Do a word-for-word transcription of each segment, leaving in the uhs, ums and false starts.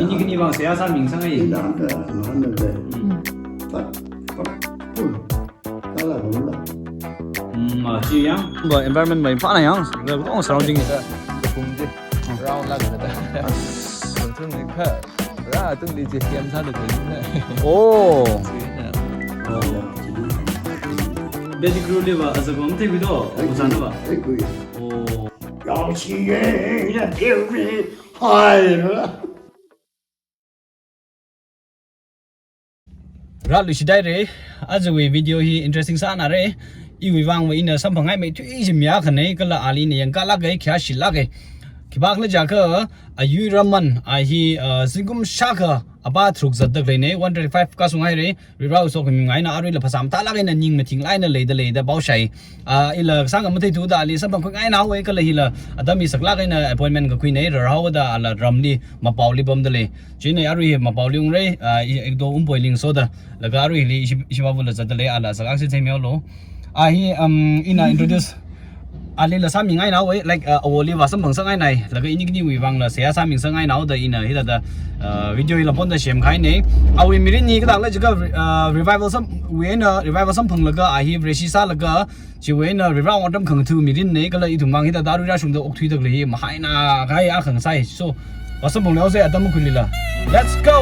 Ani khani vang seihā sāmingasakngai. Ina ka, na na de. Hmm. Pat, pat, pun. Kala dula. Hmm, ma chi yang. Ba environment ba phāna yang. Ba kong surrounding. Kapung chi. Hmm. Round la ka da. As. Kapung ni kha. Rā tungli chi kem sāda khalei na. Oh. Chi na. Oh. Bedi crew li ba, asa kong te bido. Ozana ba. Ai kui. Oh. Yao chi ye, ya te ri. Hai. Rāluishit haira, ajawui video hi interesting sānara. Iwui vang va ina samphangngaimeithui chi mi akhana, kala alina yangkālāka, khayāshilāka. Khipākhala jiakha, ayui ramman, a hi, uh, zingkum shākha, apā tharuk zatda khaleina, one twenty-five kashung haira, Varewui sokhami eina aruila phasā mathālāk eina ning mathingla eina leida leida pao shāi. Ah, ila kasāng matheithuda ali samphangkhuingaina haowa kala hila atam hi saklāk eina appointment kakhuina, rarhaoda ala ramli mapaoli pamda lei. Chieina arui hi mapaoli ungra, ah, i, i do umpoi ling soda. Laga arui hili ishi, ishi babu la zatda lei, ala sak action semihaolu. Ah, hi, um, ina introduce alila sāmingaina haowa, like, uh, awoli va samphangsakngaina, laga ini khaniwui vangla seihā sāmingasakngaina haoda ina hithāda, uh, video hila ponda semkahaina. Awui mirin hi kathāla jiakha, uh, revival sam, wui eina revival samphanglaga, a hi Vareshi sālaga, chiwui eina Varewui atam khangatha mirinna, kala ithum vang hithāda arui rāshungda okthuida khalei hi mahaina kahai akha ngasai. So, va samphangluihaosa atam makhuilila. Let's go!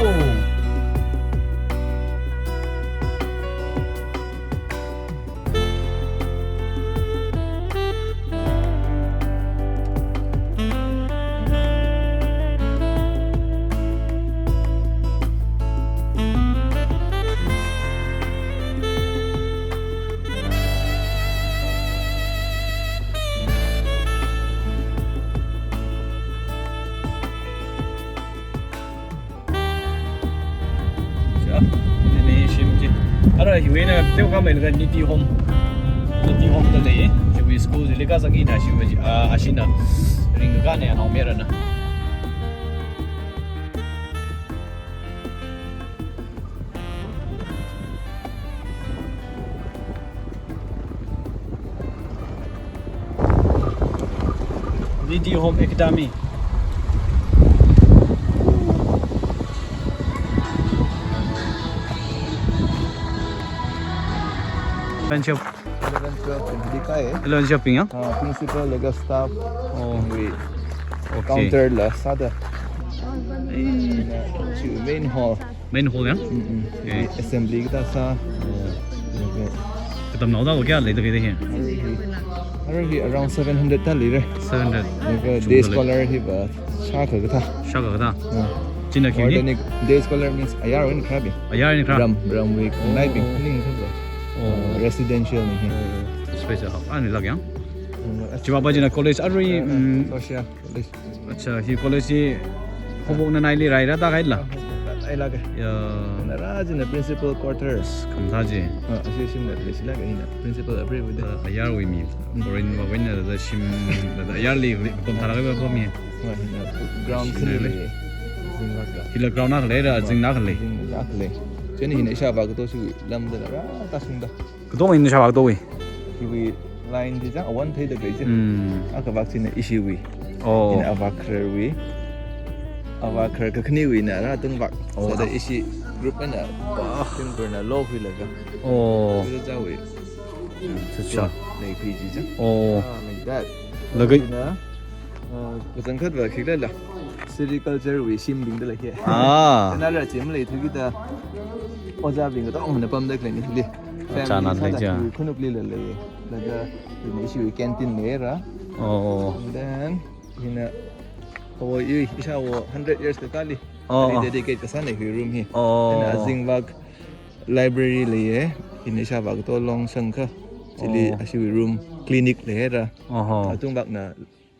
Cha, ini shim chi. Ara hiwui eina teokha mailaga Niti Home. Niti Home da lei. Hiwui school chili kazang ina shiwui, ah, ashina. Ringkakāna, naomayarana. Niti Home Academy. Friendship. Eleven, twelve, twenty kai. Eleven shopping ya? Ah, principal laga staff. Oh. Wui. Okay. Counter la sāda. Eh. Chi main hall. Main hall ya? Mm, mm. Okay. Assembly kathā sā. Oh. Okay. Katamnaoda kayā leida khalei hi? Arui hi, arui hi around seven hundred thāli leira. Seven hundred. Laga day scholar hi va shākha kathā. Shākha kathā. Mm. China khi ni? Organic day scholar means ayarwui eina kharābing. Ayarwui eina kharā? Ram, ramwui khanganaibing. Oh. Ning kharā. Oh. Uh, residential na hi. Oh. Space hapānlāk ya? Mm. Chi va pa china college arui, mm, mm, social college. Acha, hi college hi homework na naili raira da kahaila? Ai lāka. Ya. Na rā china principal quarters. Khamathā chi. Ah, ashi shimna leishilāka hina. Principal approve da. Ah, ayarwui mi. Mm. Foreign va wui eina da shim da ayarli, li, pamtharāka va mi. Ah, hina. Ground shimna khani le. Lei. Zinglāka. Hila ground na khalei ra, ah, zingna khalei. Zingna khalei. Chieina hina ishāvā kato shi lamda rā tāshungda. Katonga ina ishāvā katowui. Hiwui line chi chang, awan theida khalei chi. Mm. Akhavak china ishiwui. Oh. Ina avak khararwui. Avak kharar kakhaniwui eina rā tungvak. Oh. Sāda ishi group eina, ah, tungkharna lokhuilaga. Oh. Sāda chawui. Cha cha. Leikhui chi chang. Oh. Ah, like that. Laga. Ina, ah, kachangkhat va khikhala. Sericulture wui shimbing da lei hi. Ah. China rā chim leithui kida ojābing katongana pamda khalei ni li. Acha, family na sāda lei ja. Khanukli la lei. Laga, ina ishiwui canteen leira. Oh, oh. And then, ina, awo i, ishāwo hundred years kakāli. Oh, oh. Rededicate kasāna hi room hi. Oh. Ina azingvak library leiya. Ina ishāvā kato Longshang kha. Chili, oh, ashiwui room clinic leira. Oh, oh. Atungvakna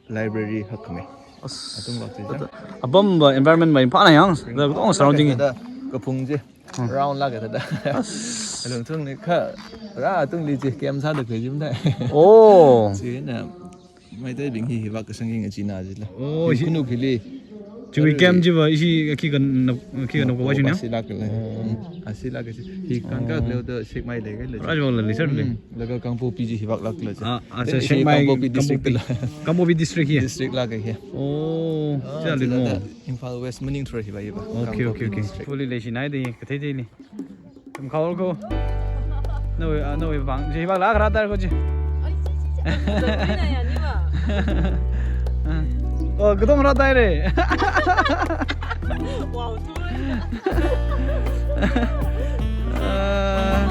library hakkhamei. As-, atungvak chi chang. Apam va environment va phāna yang. Da katong surrounding. Da kapung chi. Hmm. Round lāka da. As-, alungthung ni kha rā tungli chi kem sāda khalei chi mathei. Oh. China Meiteibing hi hivak kasang hi ngachina chila. Oh, hi hi. Khanuk hili. Chiwui camp chiva ishi khi kan, khi kan ko wajin ya? Asilak le. Mm. Asilak si. Hi kangkak leo da Sekmai le kai le. Rajwal le sir le. Mm. Laga Kangpokpi chi hivak lak le. Ah, ah, then so hi Sekmai, Kangpokpi district Kangpokpi, la. Kangpokpi district hi. District lak hi. Oh, ah, cha le mo. Imphal West maning thura hiva hiva. Okay, okay, okay. Kangpokpi district. Fully leishinai de, kathei de ni. Tum khao ko. Nawui, ah, nawui vang. Chi vang la khara tar ko chi. Ai, chi, chi, chi. Ah, ina ya, ni ba. Oh, kudong ra tai re. Wow, tu. Ah,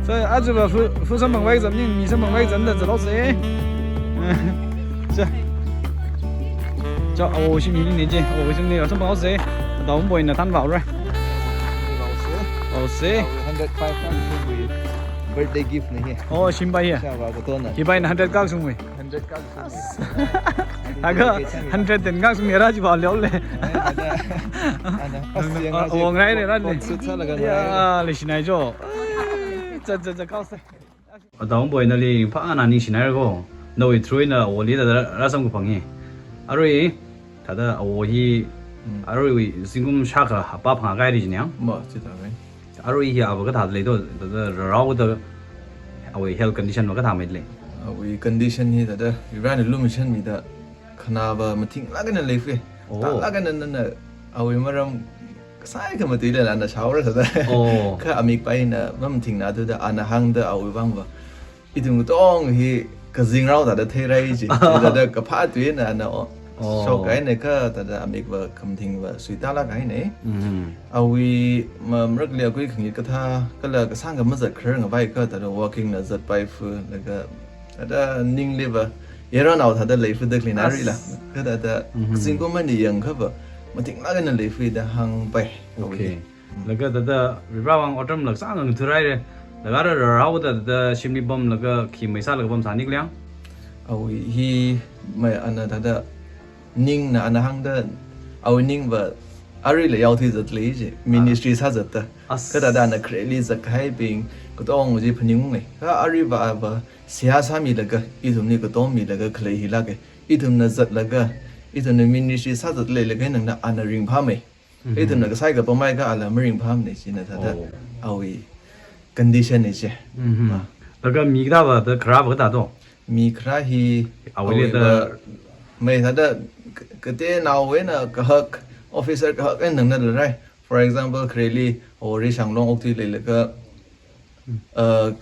so, aja ba fu, fu samphang vai zam ning, mi samphang vai zam da zalo se. Cha. Cha, awo shim hi ni je. Awo shim ni samphang se. Dawn boy na than vao re. Vao se. Vao se. Hundred five kak sungwui birthday gift na hi. Oh, shim bai ya. Sha ba ko to na. Hi bai na hundred kak sungwui. Hundred kak sungwui. Aga hundred ten kak sungwui ra chi ba leo le. Ai, ada. Ada. Pas yang aja. Wang rai le ran le. Kot sut sa laga ya, rai. Leishinai jo. Cha, cha, cha, kau se. Adawn boy nali phangā ningshinai ko. Nawui through na awo li da ra, rāsam kaphang hi. Arui, thāda awo hi, mm, arui zingkum shākha hapā phangā kai ri jin yang. Ma, chithāmei. Arui hi ava kathā lei to, thāda rarao da awui health condition va kathāmei lei. Awui condition hi thāda, Iran lumashanmida, khanā va mathing lāk eina leifei. Oh. Tālāk eina nana awui maram kasai khamatui leilala ana shāhaora thāda. Oh. Kha amik paina mamathingna thuda ana hāngda awui vang va. Ithum katong hi kazingrao thāda theirai ji. Thāda kaphā tuina ana o. Oh. Shok kahaina kha thāda amik va khamathing va suitālāk kahaina. Mm-hmm. Awui ma, marakli akui khangit kathā, kala kasāngkha mazat kharar ngavai kha thāda walking na zatpai fu, laga thāda ningli va, yaronao thāda leifudakli na rila. As. Kha thāda, mhm, zingkum ani yangkha va, mathing lāk eina leifei da hāngpai. Okay. Mm. Laga thāda, Varivara vang otram lak sāngang thurai re. Laga rarao thāda, shimli pamlaga khi maisālaga pamsāni kaliang. Awui hi, mai ana thāda, ningna ana hāngda, awui ning va, aruila yaothui zat lei ji, ministry sāzatta. As. Kha thāda ana khareli zat kahaibing, katong ji phaningungai. Kha arui va, va, seihā sāmilaga, ithumli katom milaga khalei hilāka. Ithumna zatlaga, ithumna ministry sāzat leilaga nangna ana ringphāmei. Mhm. Ithumna kasai kapamai kha ala maringphāmei china thāda, oh, awui condition ni chi. Mhm. Ah. Laga mi kathā va, thāda kharā va kathā to? Mi kharā hi awui, awui le va, thāda mai thāda k-, kateonao eina kahak, officer kahak eina nangna larai. For example, khareli, Awo Reishanglong okthui leilaga, uh,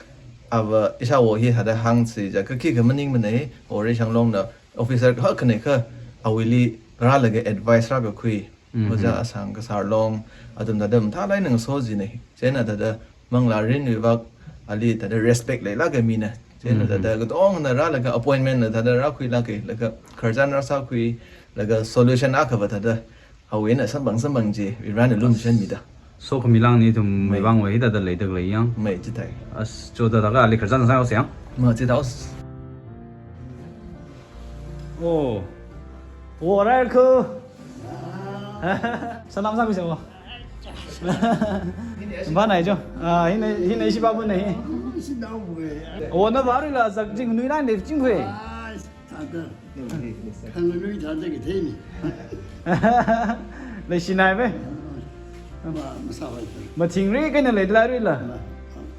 ava ishāwo hi thāda hāngsi jiakha khikha maningmanei, Awo Reishanglongna officer kahak khanei kha awuili rālaga advice rākakhui. Mhm. Ojā Asang Kasar Long, athum thāda mathālāk eina ngaso jinei. Chieina thāda manglā rinwui vak, ali thāda respect leilāka mina. Chieina, mhm, thāda katongna rālaga appointment na thāda rākhuilāka, laga khararchan rāsākhui, laga solution akha va thāda awui eina samphang samphang ji, Varivara lumashanmida. Sokhami lāngni ithum, mei, vang va hithāda leidalei yang. Mei, chithāi. As, cho thāda kha ali khararchan sāhaosa yang. Ma, chithāhaosa. Oh. Oh, arai ko. Salam sāmi sa. Ba nai jo. Ah, hina, hina ishi ba bu nai. Oh, na ba ri la zak jing nui lan de jing hui. Thāda. Khanganui thāda kathei ni. Leishinai ve. Ma, masāvai thāda. Mathingri kahaina leilala rila. Ma,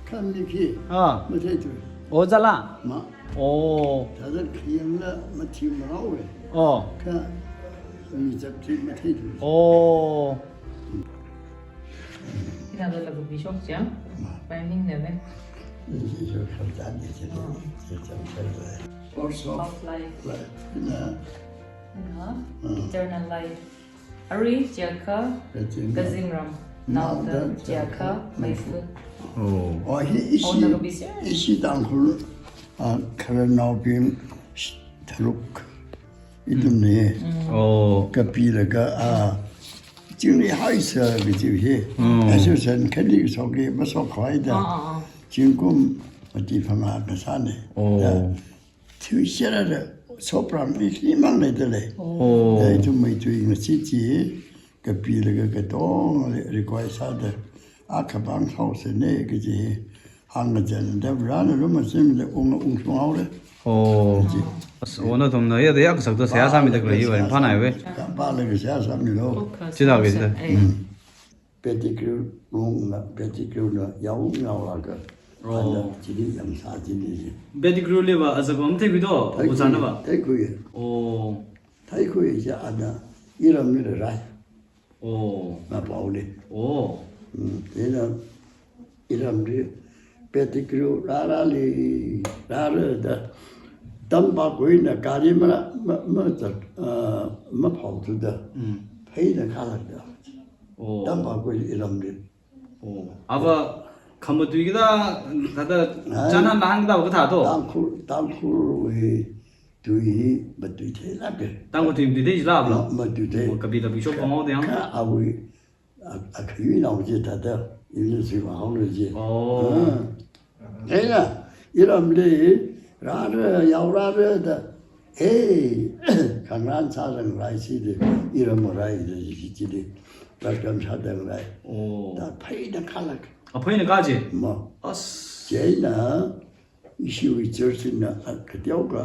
khanli khi. Ah. Matheithui. Oh, zala. Ma. Oh. Thāda khayangla mathing marao ve. Oh. Kha mi chapchi matheithui. Oh. Ina la lagu bishop chiang. Ma. Pai ning ne ve. Bishop khararchan ni chi. Ah. Chi chang chang ve. Source of life. Life. Ina. Ina. Mm. Eternal life. Arui jiakha, kazingram. Kazingram. Naoda, naoda jiakha, jiakha, meifu. Meifu. Oh. Oh, hi ishi, oh, naga bisi. Ishi Tangkhul, ah, khararnaobing sh-, tharuk. Ithumna. Mm. Oh. Kapilaga, ah, chingri haisa kaji hi. Mm. Association khani shoki mashokkhuida. Ah, ah, ah. Zingkum mati phangā kasāna. Oh. Da. Thuishera da, sopram mi himang leidalei. Oh. Da ithum meithui ngasi chi, kapilaga katong request sāda, akha bang haosana kaji, hāngkazan da Varena lumashanmida ung ungshung haora. Oh. Kaji. ꯑꯁ, ꯑꯣ, ꯅꯊꯨꯝꯅ ꯌꯥꯗ ꯌꯥꯛ ꯁꯛꯇ ꯁꯦꯌꯥ ꯁꯥꯃꯤꯗ ꯀꯔꯤ ꯋꯥꯔꯤ ꯐꯥꯅ ꯍꯥꯏꯋꯦ? ꯌꯥꯝ ꯄꯥꯜꯂꯒ ꯁꯦꯌꯥ ꯁꯥꯃꯤꯗꯣ꯫ ꯐꯣꯀꯁ ꯆꯤꯗꯥꯎ ꯐꯣꯀꯁ ꯀꯦꯁꯤꯗ꯫ ꯑꯩ꯫ ꯎꯝ꯫ ꯄꯦꯇꯤꯀ꯭ꯔꯨ ꯂꯣꯡꯅ, ꯄꯦꯇꯤꯀ꯭ꯔꯨꯅ ꯌꯥꯎ ꯌꯥꯎꯔꯒ꯫ ꯑꯣ꯫ ꯑꯗ ꯆꯤꯗꯤ ꯌꯥꯝ ꯁꯥ ꯆꯤꯗꯤ꯫ ꯄꯦꯇꯤꯀ꯭ꯔꯨ ꯂꯦꯕ ꯑꯖꯕ ꯑꯃ ꯊꯦꯡꯕꯤꯗꯣ, ꯊꯩꯈꯨꯏ, ꯑꯣꯖꯥꯅꯕ? ꯊꯩꯈꯨꯏ꯫ ꯑꯣ꯫ ꯊꯩꯈꯨꯏꯁꯦ ꯑꯗ ꯏꯔꯝ ꯏꯔꯔꯥꯏ꯫ ꯑꯣ꯫ ꯃꯄꯥꯎꯅꯤ꯫ ꯑꯣ꯫ ꯎꯝ, ꯑꯩꯅ ꯏꯔꯝꯗꯤ ꯄꯦꯇꯤꯀ꯭ꯔꯨ ꯔꯥꯔꯥꯂꯤ, ꯔꯥꯔꯗ ꯇꯝꯄꯥꯛ ꯑꯣꯏꯅ ꯒꯥꯔꯤ ꯃꯔꯛ ꯃ-, ꯃ-, ꯆꯠ-, ꯑ, ꯃꯐꯥꯎꯗꯨꯗ ꯎꯝ꯫ ꯐꯩꯅ ꯈꯥꯂꯛꯇ꯫ ꯑꯣ꯫ ꯇꯝꯄꯥꯛ ꯑꯣꯏꯅ ꯏꯔꯝꯗꯤ꯫ ꯑꯣ꯫ ꯑꯕ ꯈꯃ ꯇꯨꯏꯒꯗ, ꯀꯗ, ꯍꯥ? ꯆꯥꯅ ꯂꯥꯡꯒꯗ ꯀꯊꯥꯗꯣ? ꯇꯥꯡꯈꯨꯜ, ꯇꯥꯡꯈꯨꯜ ꯍꯣꯏ ꯇꯨꯏ ꯃꯇꯨꯏ ꯊꯦꯂꯥꯛꯀꯦ꯫ ꯇꯥꯡꯈꯨꯜ ꯇꯨꯏ ꯃꯇꯨꯏ ꯊꯦꯂꯥꯛꯂꯣ? ꯃ-, ꯃꯇꯨꯏ ꯊꯦ꯫ ꯑꯣ, ꯀꯕꯤ ꯇꯕꯤ ꯁꯣꯛ ꯐꯪꯍꯧꯗꯦ, ꯍꯥ? ꯈꯔ ꯑꯋꯤ, ꯑ-, ꯑꯈꯌꯨꯏ ꯅꯥꯎꯖꯦ ꯇꯥꯗ, ꯏꯅ ꯁꯤ ꯋꯥꯍꯧꯅ ꯖꯦ꯫ ꯑꯣ꯫ ꯑ꯫ ꯑꯩꯅ ꯏꯔꯝꯂꯦ, ꯔꯥꯔ, ꯌꯥꯎꯔꯥꯔꯗ, ꯑꯦ, ꯈꯪꯔꯥꯟ ꯁꯥꯔꯪ ꯔꯥꯏ ꯁꯤꯗꯤ, ꯏꯔꯝ ꯔꯥꯏꯗ ꯁꯤꯗꯤ, ꯄ꯭ꯔꯀꯝ ꯁꯥꯗꯪ ꯔꯥꯏ꯫ ꯑꯣ꯫ ꯇ ꯐꯩꯗ ꯈꯜꯂꯛ꯫ ꯑꯐꯩꯅ ꯀꯥꯖꯦ? ꯃ꯫ ꯑꯁ꯫ ꯆꯦꯅ, ꯏꯁꯨ ꯏꯆꯔꯁꯤꯅ ꯀꯇꯤꯌꯥꯎꯒ,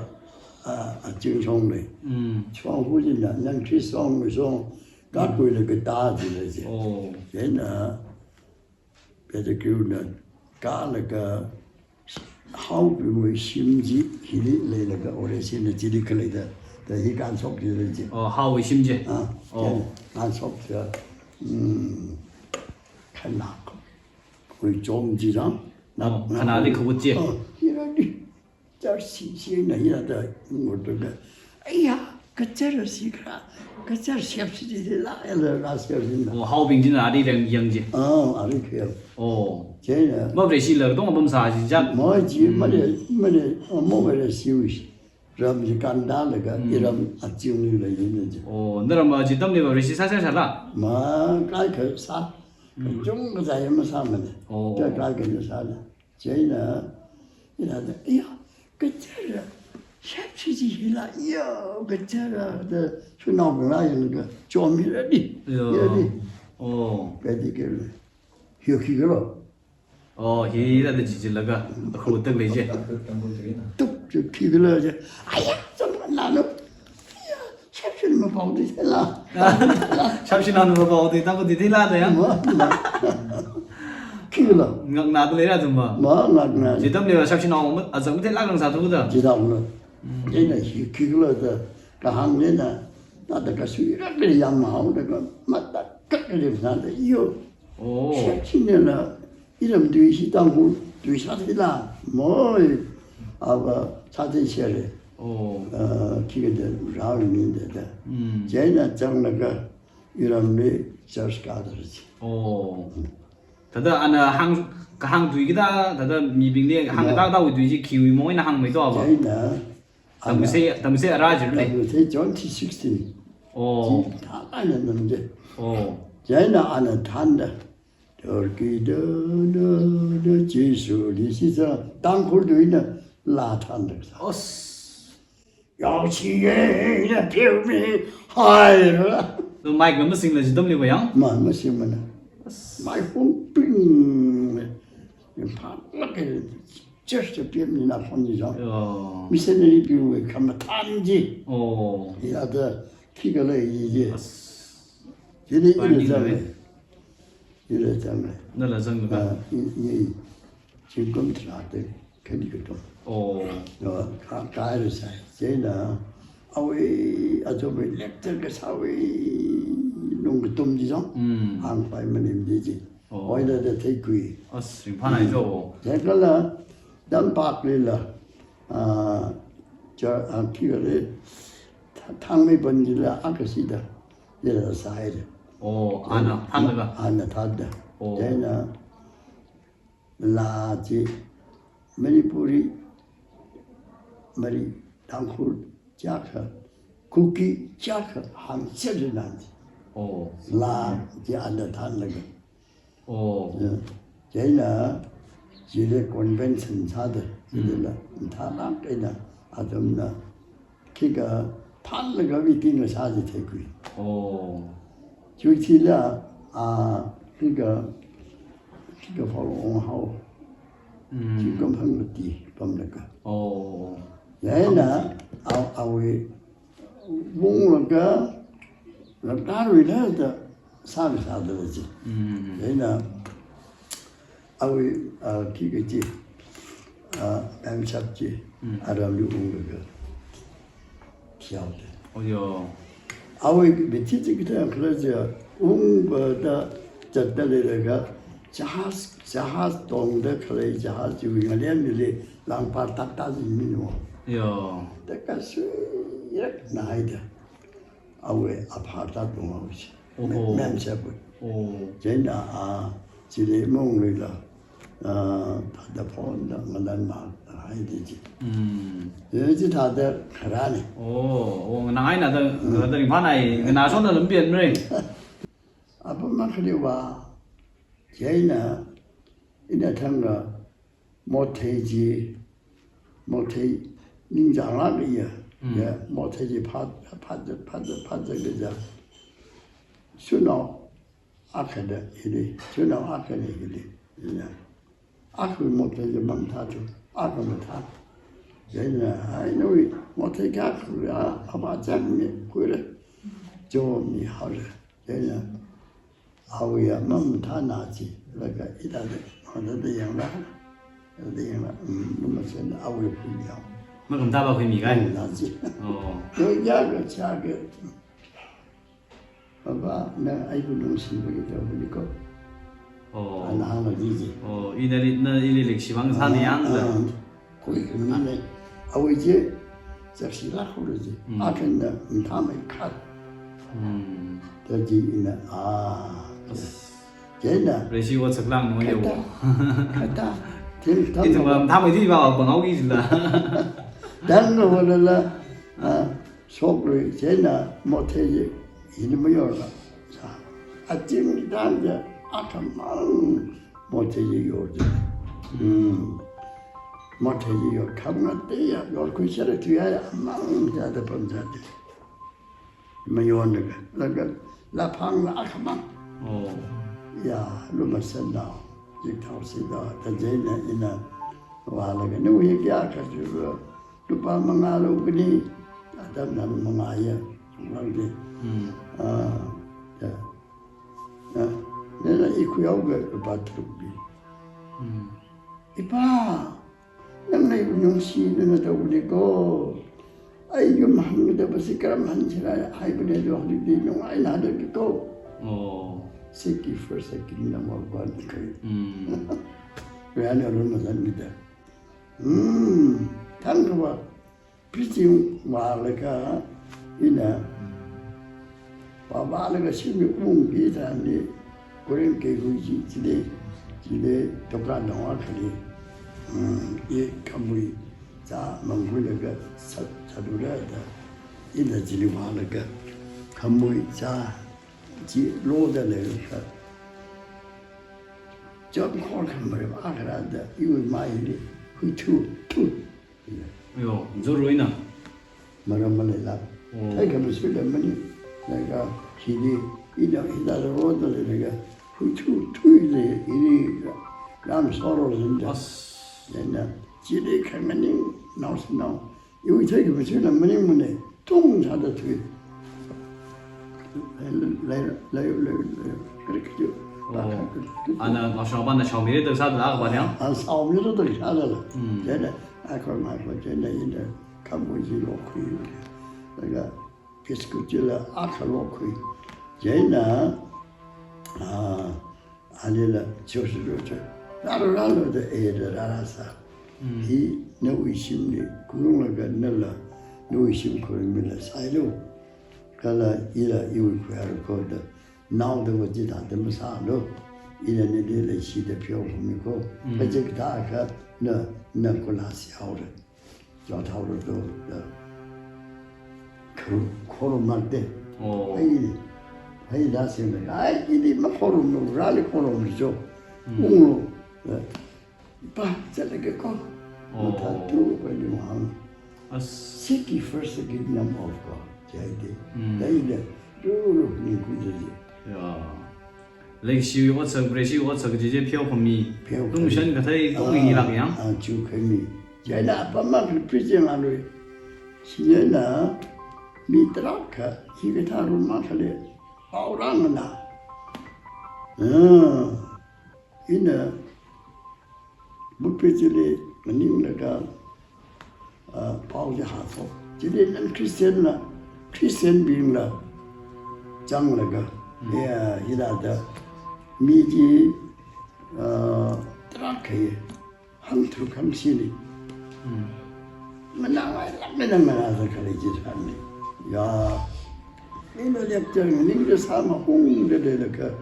ꯑ, ꯑꯆꯤꯡ ꯁꯣꯡꯂꯦ꯫ ꯎꯝ꯫ ꯁꯣꯡ ꯍꯨꯖꯤꯅ ꯅꯪ ꯈ꯭ꯔꯤ ꯁꯣꯡ ꯁꯣꯡ ꯀꯥꯠ ꯀꯣꯏꯂꯒ ꯇꯥꯗꯤ ꯂꯩꯖꯦ꯫ ꯑꯣ꯫ ꯌꯦꯅ ꯄꯦꯗꯀ꯭ꯌꯨꯅ ꯀꯥꯂꯒ ꯍꯥꯎ ꯄꯤꯃꯣꯏ ꯁꯤꯝꯖꯤ ꯍꯤꯂꯤ ꯂꯩꯂꯒ ꯑꯣꯔꯦꯁꯤꯅ ꯆꯤꯂꯤ ꯈꯂꯩꯗ ꯇ ꯍꯤ ꯀꯥꯟ ꯁꯣꯛꯇꯤ ꯂꯩꯖꯦ꯫ ꯑꯣ, ꯍꯥꯎ ꯁꯤꯝꯖꯦ꯫ ꯑ, ꯑꯣ꯫ ꯀꯥꯟ ꯁꯣꯛꯇ, ꯎꯝ, ꯈꯅꯥꯛ꯫ ꯈꯣꯏ ꯆꯣꯝꯖꯤꯔꯥ? ꯅ-, ꯑꯣ, ꯅ-, ꯈꯅꯥꯗꯤ ꯈꯨꯠꯁꯦ꯫ ꯑꯣ, ꯍꯤꯔꯥꯗꯤ ꯆꯔꯁꯤ ꯁꯤꯅ ꯍꯤꯔꯥꯗ ꯉꯣꯠꯇꯨꯒ, ꯑꯩꯌꯥ, ꯀꯆꯔ ꯁꯤ ꯈꯔ, ꯀꯆꯔ ꯁꯦꯞꯁꯤꯗꯤ ꯂꯥ, ꯑꯦꯂ, ꯂꯥ ꯁꯦꯞꯁꯤꯅ꯫ ꯑꯣ, ꯍꯥꯎꯕꯤꯡꯁꯤꯅ ꯑꯥꯗꯤ ꯔꯦꯡ ꯌꯦꯡꯖꯤ꯫ ꯑꯥ, ꯑꯥꯗꯤ ꯈꯦꯜ꯫ ꯑꯣ꯫ ꯆꯦꯅ꯫ ꯃꯕ꯭ꯔꯦ ꯁꯤ ꯂꯔꯗꯣꯡ ꯑꯄꯝ ꯁꯥꯁꯤ ꯖꯥꯠ꯫ ꯃꯣꯏ ꯖꯤ, ꯎꯝ꯫ ꯃꯅꯦ, ꯃꯅꯦ, ꯑ, ꯃꯣ ꯃꯔꯦ ꯁꯤꯎꯁꯤ꯫ ꯔꯝꯖꯤ ꯀꯥꯟꯗꯥꯂꯒ ꯎꯝ꯫ ꯏꯔꯝ ꯑꯆꯤꯡꯂꯤ ꯂꯩꯌꯦꯅꯦ ꯖꯤ꯫ ꯑꯣ, ꯅꯔꯝ ꯑꯖꯤ ꯇꯝꯂꯤꯕ ꯔꯤꯁꯤ ꯁꯥ ꯁꯥ ꯁꯥꯂꯥ? ꯃꯥ ꯀꯥꯏ ꯈꯔ ꯁꯥ꯫ ꯎꯝ꯫ ꯆꯨꯝ ꯀꯖꯥꯏ ꯑꯃ ꯁꯥꯃꯅꯦ꯫ ꯑꯣ꯫ ꯀꯌꯥ ꯀꯥꯏ ꯀꯩꯅꯣ ꯁꯥꯅ꯫ ꯆꯩꯅ, ꯏꯅꯥꯗ, ꯏꯌꯥ, ꯀꯆꯔ, ꯁꯦꯞꯁꯤꯖꯤ ꯍꯤꯂꯥ, ꯏꯌꯥ, ꯀꯆꯔ, ꯗ, ꯁꯨꯅꯥꯎ ꯕꯂꯥ ꯌꯦꯡꯂꯒ ꯆꯣꯝ ꯍꯤꯔꯗꯤ, ꯏꯌꯥ꯫ ꯍꯤꯔꯗꯤ꯫ ꯑꯣ꯫ ꯀꯗꯤ ꯀꯦꯔ, ꯍꯤꯌꯣ ꯈꯤꯒꯔꯣ? ꯑꯣ, ꯍꯤꯔꯗ ꯖꯤꯖꯤꯜꯂꯒ, ꯑꯈꯣ ꯇꯛ ꯂꯩꯖꯦ꯫ ꯇꯨꯞ, ꯆꯨ ꯈꯤꯒꯂ ꯖꯦ, ꯑꯌꯥ, ꯆꯝ ꯅꯥꯅꯨ, ꯏꯌꯥ, ꯁꯦꯞꯁꯤꯟ ꯃꯄꯥꯎꯗꯤ ꯊꯦꯂꯥ꯫ ꯁꯦꯞꯁꯤꯟ ꯅꯥꯅꯨ ꯃꯄꯥꯎꯗꯤ ꯇꯥꯕꯗꯤ ꯊꯦꯂꯥ ꯗ ꯌꯥ? ꯃꯥ, ꯃꯥ꯫ ꯈꯤꯒꯂ꯫ ꯉꯛꯅꯥꯗ ꯂꯩꯔꯥ ꯑꯗꯨꯝꯕ? ꯃꯥ, ꯉꯛꯅꯥ꯫ ꯖꯤꯗꯝ ꯂꯩꯔꯥ ꯁꯦꯞꯁꯤꯟ ꯅꯥꯎ ꯑꯃ, ꯑꯆꯝ ꯊꯦꯂꯥ ꯀꯪ ꯁꯥꯊꯨꯗ? ꯖꯤꯗꯝꯅ꯫ ꯎꯝ꯫ ꯑꯩꯅ ꯍꯤ ꯈꯤꯒꯂ ꯗ, ꯀꯍꯥꯡꯅꯦꯅ, ꯇꯥꯗ ꯀꯁꯨ ꯏꯔꯛꯂꯦ ꯌꯥꯝ ꯃꯍꯥꯎꯗꯒ, ꯃꯇꯠ ꯀꯛꯂꯦ ꯁꯥꯗ, ꯏꯌꯣ꯫ ꯑꯣ꯫ ꯁꯦꯞꯁꯤꯟꯅꯦꯅ, ꯏꯔꯝ ꯇꯨꯏꯁꯤ ꯇꯥꯡꯈꯨꯜ ꯇꯨꯏ ꯁꯥꯊꯤꯂꯥ ꯃꯣꯏ ꯑꯕ ꯁꯥꯊꯤ ꯁꯦꯔꯦ꯫ ꯑꯣ꯫ ꯑ, ꯈꯤꯒꯗ ꯔꯥꯎ ꯃꯤꯗ ꯗ꯫ ꯎꯝ꯫ ꯆꯦꯅ ꯆꯪꯂꯒ ꯏꯔꯝꯂꯤ ꯆꯔꯆ ꯀꯥꯗꯔꯁꯤ꯫ ꯑꯣ꯫ ꯎꯝ꯫ ꯇꯗ ꯑꯅ ꯍꯥꯡ, ꯀꯍꯥꯡ ꯇꯨꯏꯒꯤꯗ, ꯇꯗ ꯃꯤꯕꯤꯡꯗꯤ ꯍꯥꯡ ꯃꯥ꯫ ꯇꯥꯛ ꯇꯥꯛ ꯇꯨꯏꯁꯤ ꯈꯤꯎꯏ ꯃꯣꯏꯅ ꯍꯥꯡꯃꯩꯗꯣ ꯑꯕ꯫ ꯆꯦꯅ ꯇꯝꯁꯦ, ꯇꯝꯁꯦ ꯑꯔꯥ ꯖꯤꯔꯨꯂꯦ꯫ ꯇꯝꯁꯦ John three sixteen꯫ ꯑꯣ꯫ ꯖꯤ ꯊꯥ ꯀꯥꯏꯅ ꯅꯝꯖꯦ꯫ ꯑꯣ꯫ ꯆꯦꯅ ꯑꯅ ꯊꯥꯟꯗ꯫ ꯇꯔꯀꯤꯗ, ꯗ, ꯗ, ꯖꯤꯁꯨ, ꯖꯤꯁꯤꯁ, ꯇꯥꯡꯈꯨꯜꯗ ꯑꯣꯏꯅ ꯂꯥ ꯊꯥꯟꯗꯕ ꯁꯥ꯫ ꯑꯁ꯫ ꯌꯥꯎꯁꯤꯌꯦ, ꯅ ꯐꯤꯔꯃꯤ ꯍꯥꯏꯔ꯫ ꯑꯗꯣ ꯃꯥꯏꯛ ꯑꯃ ꯁꯤꯡꯂꯁꯤ ꯑꯗꯨꯝ ꯂꯩꯕ ꯌꯥꯝ? ꯃꯥ, ꯃꯁꯤꯡꯕꯅ꯫ ꯑꯁ꯫ ꯃꯥꯏ ꯄꯨꯡ ꯄꯤꯡ꯫ ꯏꯝꯐꯥꯜ ꯂꯥꯛꯀꯦ꯫ ꯆꯔꯆꯇ ꯄꯤꯔꯝꯅꯤꯅ ꯐꯣꯟꯁꯤ ꯌꯥꯎ꯫ ꯑꯣ꯫ ꯃꯤꯁꯅꯔꯤ ꯄꯤꯔꯨꯒꯦ ꯈꯝꯕ ꯊꯥꯟꯁꯤ꯫ ꯑꯣ꯫ ꯌꯥꯗ ꯊꯤꯒ ꯂꯩ ꯌꯦ꯫ ꯑꯁ꯫ ꯁꯤꯗꯤ ꯏꯅ ꯄꯥꯏꯅꯤꯡꯗ꯭ꯔꯦ꯫ ꯆꯪꯉꯦ꯫ ꯏꯅ ꯆꯪꯉꯦ꯫ ꯅꯪꯅ ꯆꯪꯉꯒ? ꯑ, ꯏ-, ꯏ-, ꯏ꯫ ꯆꯤꯡꯒꯨꯝ ꯊ꯭ꯔꯥꯗ ꯈꯗꯤ ꯀꯇꯣ꯫ ꯑꯣ꯫ ꯑꯗꯣ ꯀꯥ-, ꯀꯥꯏꯔ ꯁꯥꯏ꯫ ꯆꯦꯅ ꯑꯋꯦ ꯑꯆꯧꯕ lecture ꯀ ꯁꯥꯋꯦ ꯅꯨꯡ ꯀꯇꯨꯝꯗꯤ ꯌꯥꯎ꯫ ꯎꯝ꯫ ꯍꯥꯡ ꯄꯥꯏ ꯃꯅꯤꯝꯗꯤ ꯖꯤ꯫ ꯑꯣ꯫ ꯑꯣꯏꯅꯗ ꯊꯦꯛꯀꯨꯏ꯫ ꯑꯁ, ꯔꯤꯡꯐꯥꯟ ꯍꯥꯏꯖꯧꯑꯣ꯫ ꯎꯝ꯫ ꯌꯥꯡꯈꯠꯂ, ꯇꯝꯄꯥꯛꯂꯤꯂ, ꯑ, ꯆ-, ꯑ, ꯀꯤꯔꯦ, ꯊ-, ꯊꯥꯡꯃꯩꯕꯟꯒꯤꯂ, ꯑꯀꯁꯤꯗ, ꯌꯦꯂ ꯁꯥꯏꯔꯦ꯫ ꯑꯣ, ꯑꯅ ꯊꯥꯡꯂꯒ? ꯑꯅ ꯊꯥꯗ꯫ ꯑꯣ꯫ ꯌꯥꯏꯅ, ꯂꯥ ꯆꯤ, ꯃꯅꯤꯄꯨꯔꯤ, ꯃꯔꯤ, ꯇꯥꯡꯈꯨꯜ, ꯆꯥꯛꯈ, ꯀꯨꯀꯤ, ꯆꯥꯛꯈ, ꯍꯥꯡꯆꯠ ꯅꯥꯟꯗꯤ꯫ ꯑꯣ꯫ ꯂꯥ ꯆꯤ ꯑꯅ ꯊꯥꯟꯂꯒ꯫ ꯑꯣ꯫ ꯌꯥ, ꯆꯩꯅ ꯆꯤꯂꯦ convention ꯁꯥꯗ, ꯎꯝ꯫ ꯆꯤꯂꯦ ꯊꯥꯂꯥꯛ ꯑꯩꯅ ꯑꯗꯨꯝꯅ ꯈꯤꯒ ꯊꯥꯜꯂꯒ meeting ꯁꯥꯗꯤ ꯊꯦꯛꯀꯨꯏ꯫ ꯑꯣ꯫ ꯆꯨꯊꯤꯂ, ꯑ, ꯈꯤꯒ, ꯈꯤꯒ ꯐꯥꯎ ꯑꯣꯡ ꯍꯥꯎ꯫ ꯎꯝ꯫ ꯈꯤꯒ ꯐꯪꯕꯇꯤ ꯄꯝꯂꯒ꯫ ꯑꯣ꯫ Chieina, a, awui, wunglaga, lamtarui lada, sāmi sādala chi. Mm. Chieina, awui, a, khi kaji, a, M shap chi, Mm. aramli wunglaga, thihaoda. Oyo. Awui mithi chi kathā khala chiakha, ungvāda zatda leilaga, jahaz, jahaz tongda khalei, jahaz chiwui ngalemli langpar takta chi mino. Yo. Taka suirak naida. Awui aphar ta tonghaoshi. Oho. Mem, mem shapwui. Oh. Chieina a, chili mungluila, a, thāda phonda ngalanmahai da chi. Mm. Chi thāda kharāna. Oh, oh, nganāngaina da, Mm. da ringphānai, nganāshonna lampian mre. Apam makhaliva, chieina, ina thangkha, mothei chi, mothei ningchānglāk iya, Mm. ya, mothei chi phat, phat, phat, phat, phat, phat, Shanao akhana hili, shanao akhana hili, ya. Akha mothei chi mamathā tu, akha mathā. Chieina, ai, nawui mothei kayākha, a, apā chang mi, khuira. Cho mi haora. Chieina, awui ya mamathāna chi, laga ithāda, hithāda yangla, hithāda yangla, mm, lumashanna awui khuimihaowa. Makamatā va khuimi kahai? Mm, na chi. Oh. Yo, ya ga, cha ga. Baba, nana aibu nungshinbagi tau bali ko. Oh. Ana hāngla chi chi. Oh, ina li, na ili leikashiwui vang sāni Ah, yangla. ah. Khuikhami ne, awui chi, chapshilāk haora chi. Mm. Akhana mathāmeikha. Mm. Da chi ina, ah, As. Chieina. Vareshi otsak langna yo. Kata, kata, thil thang Ithumva mathāmeithui va panghaoki jila. Thangna valala, ah, shokrui, chieina mothei chi, hina mayorla. Sa, achim tangda, akhamang mothei chi yor chi. Hmm. Mothei chi yor, khamngateia, yorkhui sāra thuiya, amang sāda pamsāda. Mayonlaga, laga, laphangla akhamang. Oh. Ya, lumashanna, jikthao sida, da chieina ina, vālaga, nawui kayākha chi, lupā mangāla kani, atamna mangāya, vang de. Hmm. Ah, ya. Ah, nana i khuihaoga lupā tharuk pi. Hmm. Ipā, nana iwui nungshinana tau bali ko. Ai yum hāngda basi karam hāngshira, ai bali jo hāngdi nungaina da bali ko. Oh. Seek ye first the kingdom of God, okay. Hmm. Rāna run mazan mida. Hmm, thangkava, preaching vālaga, ina, vā vālaga shimli ungki tharanli, Korean keihui chi, chili, chili, dukan dong akhali, hmm, i khamui, chā mangkhuilaga, sat, satura da, ina chili vālaga, khamui, chā, chi loda leikha. Chot khor khamui vā kharāda, iwui maili, hui thu, thu. Yo, nzurruina. Maram maleila. Oh. Theikhami sui lemani. Laga, hili, ina, ina roda leilaga, hui thu, thuili, ili, ram soro zinda. As. Ina, chili khanganing, nao sinao. Iwui theikhami sui lemani mane, tung sāda thui. Lei, lei, lei, lei, lei. Krik ju. Oh. Ana, mashaopa na shaomira da sāda la, akha pa yang? Ah, shaomira da sāda la. Hmm. Chieina, akha ma akha chieina ina khamui chi lokhui. Laga biscuit chila akha lokhui. Chieina, ah, alila, josi josi. Rālu, rālu da e da rāra sā. Hmm. Hi nawui shimli, khuirumlaga nala, nawui shim khuirumila sālu. Kala ila iwui khuihaira ko da, naoda va chithāda masālu. Ina nali leishida pheokhami ko. Mm. Kachikathā akha na, na kula sihaora. Chothaora to da. Khor-, khorumlākte. Oh. Ai, ai da singda. Ai, ili makhorumlu, rāli khorumlu jo. Mm. Unglu. Da. Ba, zatlaga ko. Oh. Mathāda pali vang. As. Seek ye first the kingdom of God. Jihaide. Mm. Daida, ruru ningkhuida ji. Ya. Leishiwui otsak, Vareshiwui otsak chi chi pheokhami. Pheokhami. Lungshan kathei, Ah, kong ilak yang. Ah, chukhami. Chieina apam akhali preaching alui. Chieina mi tarākha hikathā room akhali pao rānganā. Ah, ina pulpit chili nganinglaga, ah, pao chi hāthok. Chili non-Christian la, Christian bingla zanglaga. Mm. Ya, hithāda mi chi, ah, tarākha hāngthu hāngshili. Mm. Manganāngailākmana, nganāda khalei chi tharanli. Ya, ina lecture nganingda sāmahungda leilaga,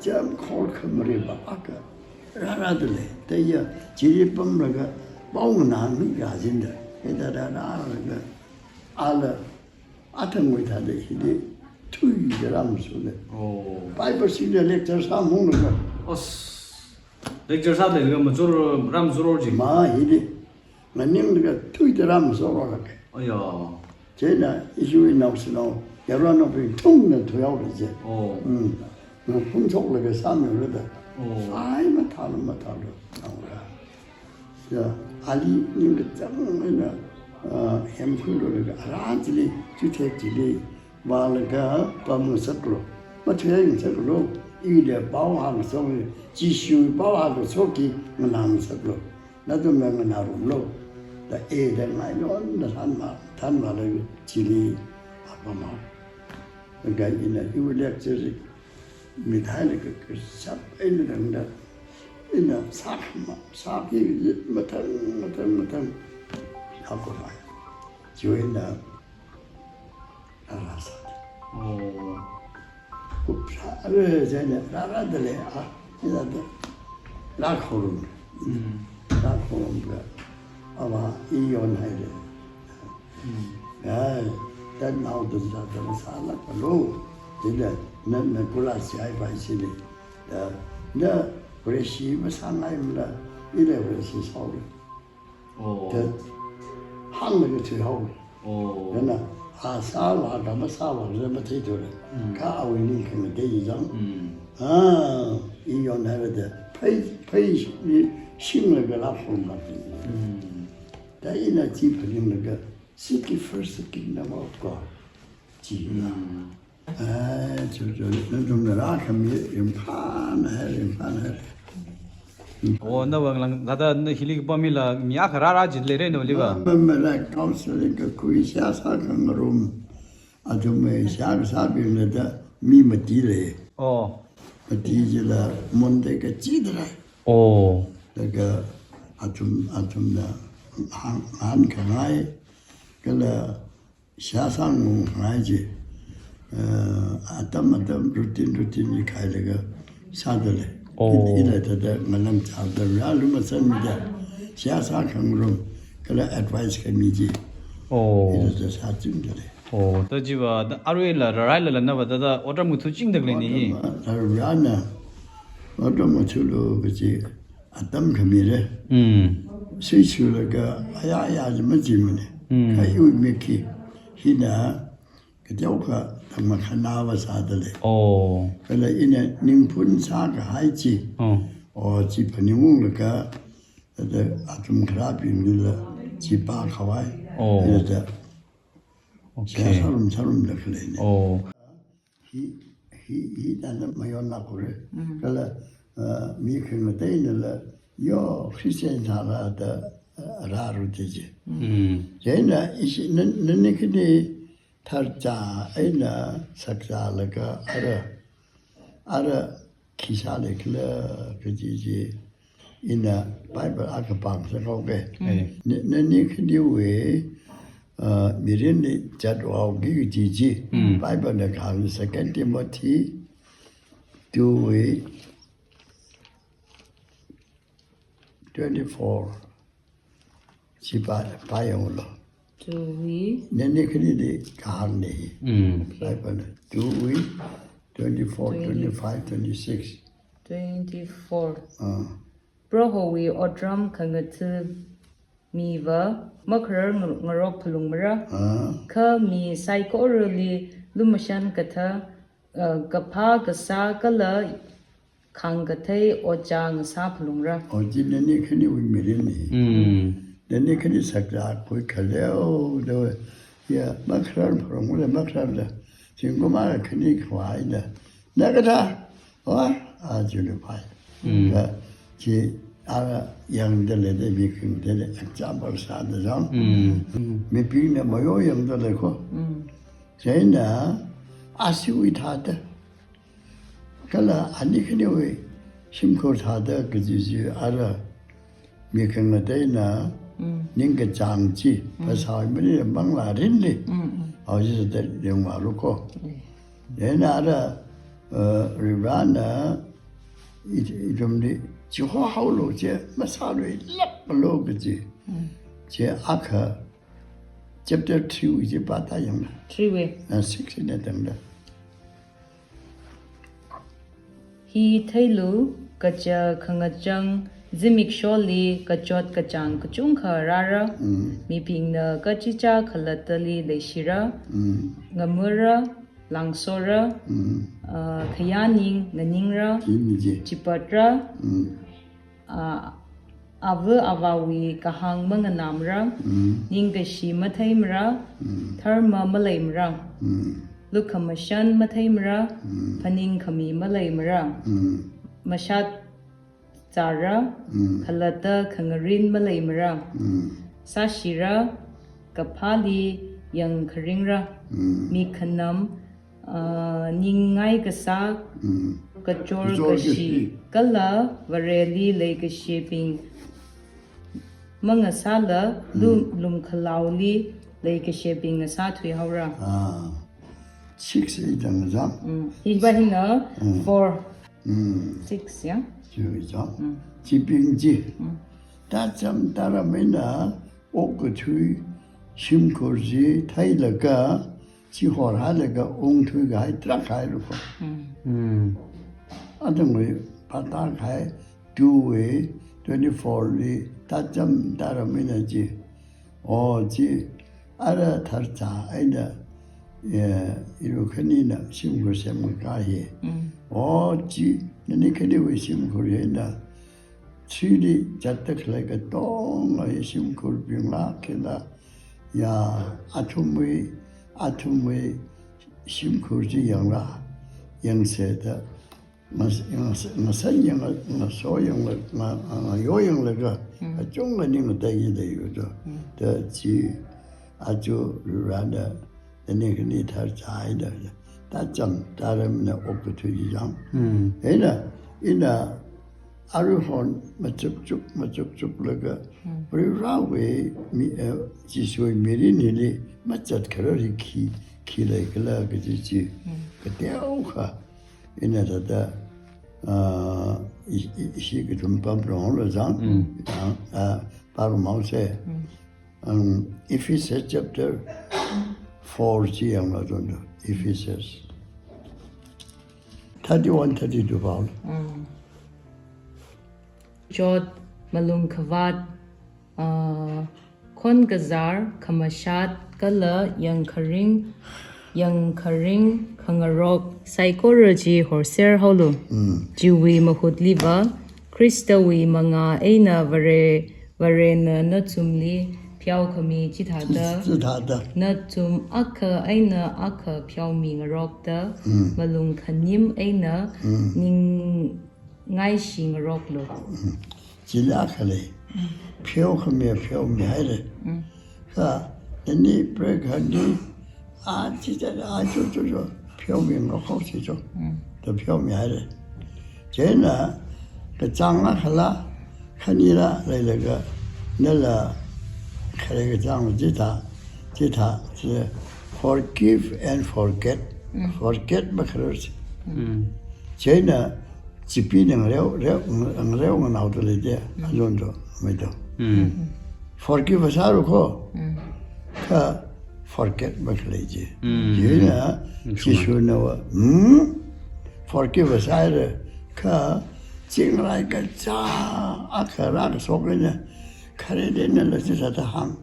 chām khor khamariva akha rārāda lei. Taya, chili pamlaga, pao nganāmi kajinda. Hithāda rārālaga, ala athangwui thāda hili thuida rāmashokle. Oh. Bible singda lecture sāmahunglaga. Os. Lecture sāda leilaga machor, rāmachor chi. Ma hili. Nganinglaga thuida rāmashokhaolāke. Aya. Chieina ishiwui naoshinao, yaruinaobing thumna thuihaole je. Oh. Mm. Ngaphungshoklaga sāmihaole da. Oh. Ai, mathālu, mathālu, naora. Ya, ali ningkachāng eina, ah, hemkhuilu laga, ara chili, chithek chili vālaga pamngasaklu. Mathuingasaklu. Ili pao hāngasaklu. Jishuwui pao hāngasakki nganāngasaklu. Nathumna nganārumlu. Da e da ngailonda thanma, thanmalaga chili apam hao. Laga ina iwui lecture chi mithailaga kashap eina tangda, ina sākhama, sāki mathang, mathang, mathang sākhavai. Chiwui eina rārāsā. Oh. Kupsā, are, chieina rārāda lei, ah, ina da rākhorum. Mm. Rākhorumlaga, ava, i yonhaire. Mm. Ya, tanaoda sāda sālākalu. Chieina, na, na kula siai pai sili. Ya, na Vareshi masāngaimala, ila Vareshi sāhaole. Oh. Da hānglaga thuihaole. Oh. Nana, a sāvāka masāvāka matheithura. Mm. Kha awui ning khangatei chi zang. Mm. Ah, i yonhaire da. Phei, phei shinglaga lāphorum lāka. Mm. Da ina chi phaninglaga, seek ye first the kingdom of God. Chi la. Mm. Ai, chu, chu, nathumna rākhami ringphānhaire, ringphānhaire. Oh, nawui ngalang, thāda na hili kapam hila mi akha rārā chi leira nawuiliva? Ma, ma, ma, rā counseling kakhui, seihā sākhangarum. Athumwui seihā kasābingla da mi mati lei. Oh. Mati chila Monday kachida rāi. Oh. Laga athum, athumna hāng, hāngkhangai, kala seihā sāngarumngai chi, eh, atam atam routine, routine chi khailaga sāda lei. Oh. I, ila thāda ngalam chāda rā lumashanmida, seihā sākhangarum, kala advice khami chi. Oh. Ila thāda sāchingda lei. Oh, thāda chiva, thāda aruila, rārailala nava thāda otram ngathuchingda khalei ni hi. Otram, ah, rārāna, otram ngathulu kaji atam khamire. Mm. Suishulaga aya aya chi majimane. Mm. Kha iwui mik hi, hina kateokha tangmakhanāva sāda lei. Oh. Kala ina ningphun sākahai chi. Oh. Oh, chi phaningunglaga, thāda athum kharābinglila chi pākhavai. Oh. Thāda. Okay. Seihā sārum, sārumda khaleine. Oh. Hi, hi, hi thāda mayonlākhaore. Mm. Kala, ah, mi khangateinala, yo, Christian sāra da, ah, rāra da je. Mm. Chieina ishi, na, nani khani tharchā eina sakchālaga ara, ara khi sālei khala kaji chi, ina Bible akha pāngasakhaoke. Mm. Na, nani khaniwui, ah, mirinli zathaoki kaji chi. Mm. Bible na kahāng Second Timothy two wui twenty-four. Chi pā, pāyanglu. Two wui. Nani khanili kahāngne hi. Mm. Okay. Bible na. Two wui, twenty-four, twenty. Twenty-five, twenty-six. Twenty-four. Ah. Prohowui otram khangatha miva makharar nga-, ngarok phalungmara. Ah. Kha mi saikorali lumashan kathā, uh, kaphā kasā kala khāngkathei ojā ngasā phalungra. O chi nani khaniwui mirinli. Mm. Nani khani sakta khuikhaleo da, ya, makharar pharong le makharar da. Zingkum akha khani khavai da. Na kathā, wa, a chili phai. Mm. Kha chi ara yangda leida mi khangda le example sāda jang. Mm. Mibingna mayo yangda lei kho. Mm. Chieina, ashiwui thāda. Kala ani khaniwui shimkhur thāda kaji chi ara mi khangateina, mm, ningkachāng chi, mm, phasāwui maningla manglā mirinli. Mm, mm. Hao chi sāda lengmālu kho. Mm. Chieina ara, uh, Varivarana i, ithumli chihohaolu chi, masāluilāklu kaji. Mm. Chi akha chapter three wui chi pāta yanglu. Three wui. Ah, six eina tangda. Hi theilu, kaja khangachang zimiksholi kachot kachāng kachungkha rāra, mm, mibingna kachichā khalattali leishira, mm, ngamura, lāngsora, mm, ah, khayāning nganingra, chi mi chi, chipatra, mm, ah, ava avāwui kahāng manganāmara, mm, ningkashi matheimara, mm, dharma maleimara, mm, lukhamashan matheimara, mm, phaningkhami maleimara, mm, mashat zāra, mm, khalatta khangarin maleimara, mm, sāshira, kaphāli yangkharingra, mm, mi khanam, ah, ningngai kasā, mm, kachor, kachor kashi, kashi, kala Vareli leikashibing mangasāla, mm, lum, lumkhalaoli leikashibing ngasāthuihaora. Ah. Six eina tangda jang. Mm. Hiva hina, mm, four. Mm. Six, ya? Chi jang. Mm. Chibing chi. Mm. Tacham taram eina okkathui shimkhur chi theilaga, chihorhailaga ungthuikahai tarākha leilu kho. Mm. Mm. Atungwui pāta kahai two wui twenty-four li tacham taram eina chi. O chi, ara tharcha eina, eh, iru khanina shimkhur semkahai hi. Mm. O chi, nani khaniwui shimkhur eina, chili zatda khalei katonga hi shimkhurbingla khila, ya, athumwui, athumwui shimkhur chi yangla, yangse da, ngas-, ngas-, ngasan yangla, ngaso yangla, nga-, nga-, ngayo yanglaga, mm, achungkha ningkatei da yu to. Mm. Da chi, aja Varivarana, nani khani tharcha eina, tacham taram eina okkathui chi jang. Mm. Eina, ina, aruihon machukchuk, machukchuklaga, mm, Varivarawui mi, eh, Jishuwui mirin hili mazatkharar hi khi, khi leikhala kaji chi, mm, kateokha. Ina thāda, ah, i, i, ishi kathum pamronglu jang, mm, ah, ah, parumhaose. Mm. Um, Ephesus chapter four chi yanglu tongda, Ephesus. Thirty-one, thirty-two pao. Mm. Chot, malung khavāt, ah, khon kazār, khamashat, kala yangkharing, yangkharing khangarok saikora chi horserhaolu. Mm. Chiwui mahutliva, Khristawui mangā eina Vare, Varena nathumli pheokhami chithāda, chi, chithāda, nathum akha eina akha pheomingarokta, mm, malung khanim eina, mm, ningngaishingaroklu. Mm. Chila khalei. Mm. Pheokhami pheomihaira. Mm. Kha, nani preigahani, a chi cha, a chu chu chu, pheomingarok haosi cho. Mm. Da pheomihaira. Chieina, kachāng akhala, khanila leilaga, nala, khalei kachāng chithā, chithā, chi, forgive and forget. Mm. Forget makharar chi. Mm. Chieina, chipee ngareo, reo, ngareo nganaoda lei chi, mm, alon to, mai to. Mm. Forgive sālu kho. Mm. Kha forget makhalei chi. Mm. Chieina, mm, Jishunava, hmm? Forgive sāhaira, kha, chingrai kachā, akha rākashok eina, khareli nala chi sāda hāng.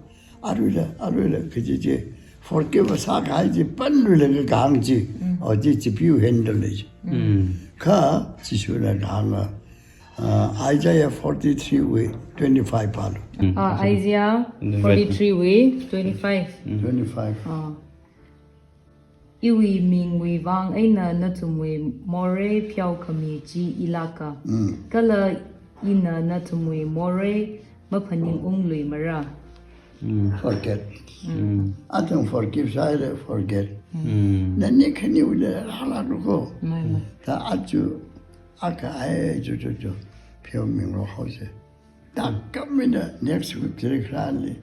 Aruila, aruila, kaji chi, Forgive sākahai chi panluilaga kahāng chi. Mm. O chi chipeewui handle chi. Mm. Kha Jishuna kahānga, uh, Isaiah forty-three wui twenty-five pālu. Mm. Ah, Isaiah forty-three wui twenty-five. Mm. Twenty-five. Ah. Iwui mingwui vang eina nathumwui morei pheokhami chi ilāka. Mm. Kala ina nathumwui morei maphaningunglui mara. Mm. Forget. Mm. Athang forgive sāhaira, forget. Mm. Nani khaniwuila rālāklu ko. Mai, mai. Ta achu, aka ai chu chu chu. Pheominglu haosa. Takam mina next week chili kharāli.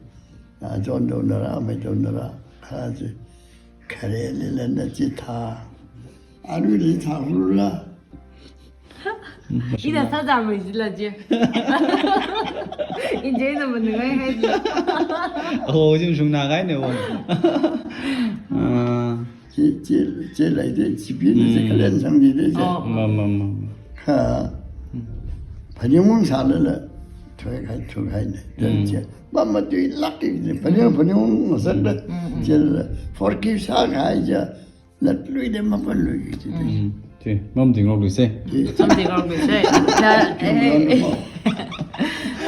Ah, chondaonara, maitaonara, kharā chi. Khareli la na chithā. Aruili thāhulu la. Ina sāzāmei jila je. Ina je ina manungai hai jila. Oh, jim shungna kai ne wo. Ah. Chi, chi, chi leida, chibingna chi Mm. khalen sangdi da chi. Oh. Ma, ma, ma. Kha, phaningung sālala, thuikahai, thuikahaina. Mm. Chi, mamatuilākki, phaning, phaningung sāda, Mm, mm. chila, forgive sākahai chi, latluida mapanluiki chi. Mm. Mm. Chi, mamtingokluisa. Chi, chi. Mamtingokluisa. Na, eh, eh.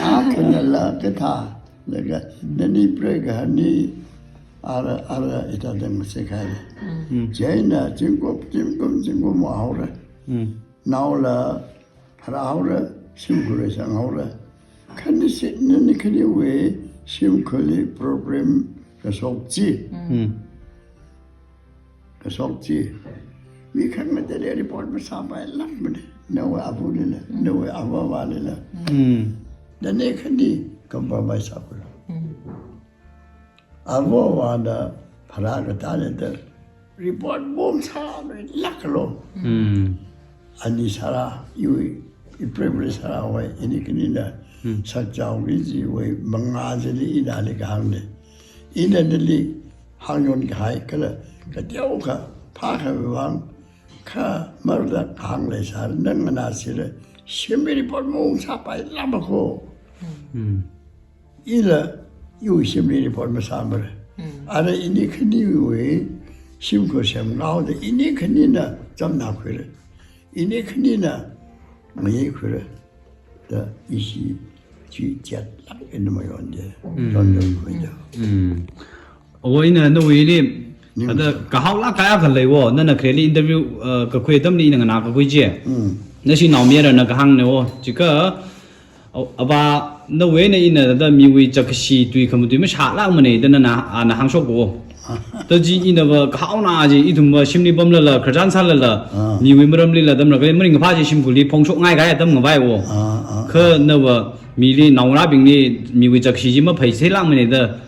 Ah, khanala, kathā, laga, nani preiva khani, ara, ara, ita dang se khai. Mm. Chieina, zingkum, zingkum, zingkum haora. Mm. Naola, pharāhaora, shimkhurli sanghaora. Khani si, nani khaniwui, shimkhurli problem kashok chi. Mm. Kashok chi. Mi khangateili report masāpailākmana. Nawui avālila, Mm. nawui avāvālila. Mm. Nani khani compromise sākhuilu. Mm. Avāvāna pharā katāli da report bom sāmeilāklu. Mm. Ani sārā, iwui, ipreivali sārāwui, ini khanina, Mm. sakchaoli chiwui, mangā chili inali kahāngna. Ina nali hāngyonkahai kala, kateokha, phākhavai vang, kha marda kahāng leisāra, nang nganāsira, shimli report masāpailākma ko. Mm. Ila, iwui shimli report masāmara. Mm. Ara ini khaniwui, shimkhur semngaoda, ini khanina, chamna khuira. Ini khanina, mayai khuira. Da ishi chi chiatlāk eina mayonda. Mm. Chonda khuida. Mm. Awo ina nawuili, Ning ada sa. Kahaolāk kahai akha lei wo, nana khareli interview, uh, kakhui atamli ina nganākakhui chi. Mm. Nashi naomayarana kahāngna wo, chikha, a-, ava, nawui eina ina da miwui chākashi tui khamatui mashālākmana da nana, ana hāngshok wo. Da chi inava kahaona chi, ithumva shimli pamlala, khararchan sālala, Ah. miwui maramlila tamra, kali maringkaphā chi shimkhurli phongshokngaikahai atam ngavai wo. Ah, ah, Kha ah. nava mili naongarābingli miwui chākashi chi mapheiseilākmana da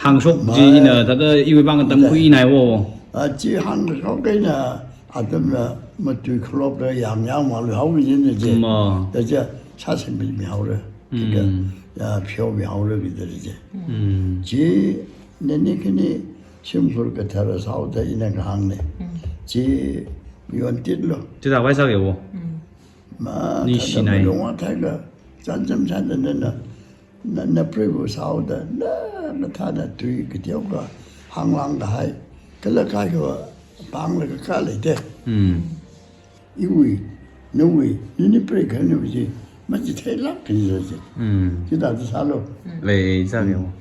hāngshok chi Mai. ina, thāda iwui vang tamkhui Mai. nai wo. Ah, chi hāngshok eina, atamna matui khalopla yang yang manglu haoki jina chi. Ma. Da chi sāsingmimihaora. Kika, Mm. ya, pheomihaora kida chi. Mm. Chi, nani khani shimkhur kathara sāhaoda ina kahāngna. Mm. Chi, yontitlu. Chithākhavai sāki wo. Mm. Ma, Ni thāda shinai. malung athākha, chānjam chānjam nana, na, napreiva sāhaoda, na, nathāna tui kateokha, hānglāngkahai, kala kaikha, pānglaga khalei da. Mm. Iwui, nawui, nini preiva khaniwui chi, machitheilāk kaji chi. Mm. Chithāda sālu. Lei, sāki wo.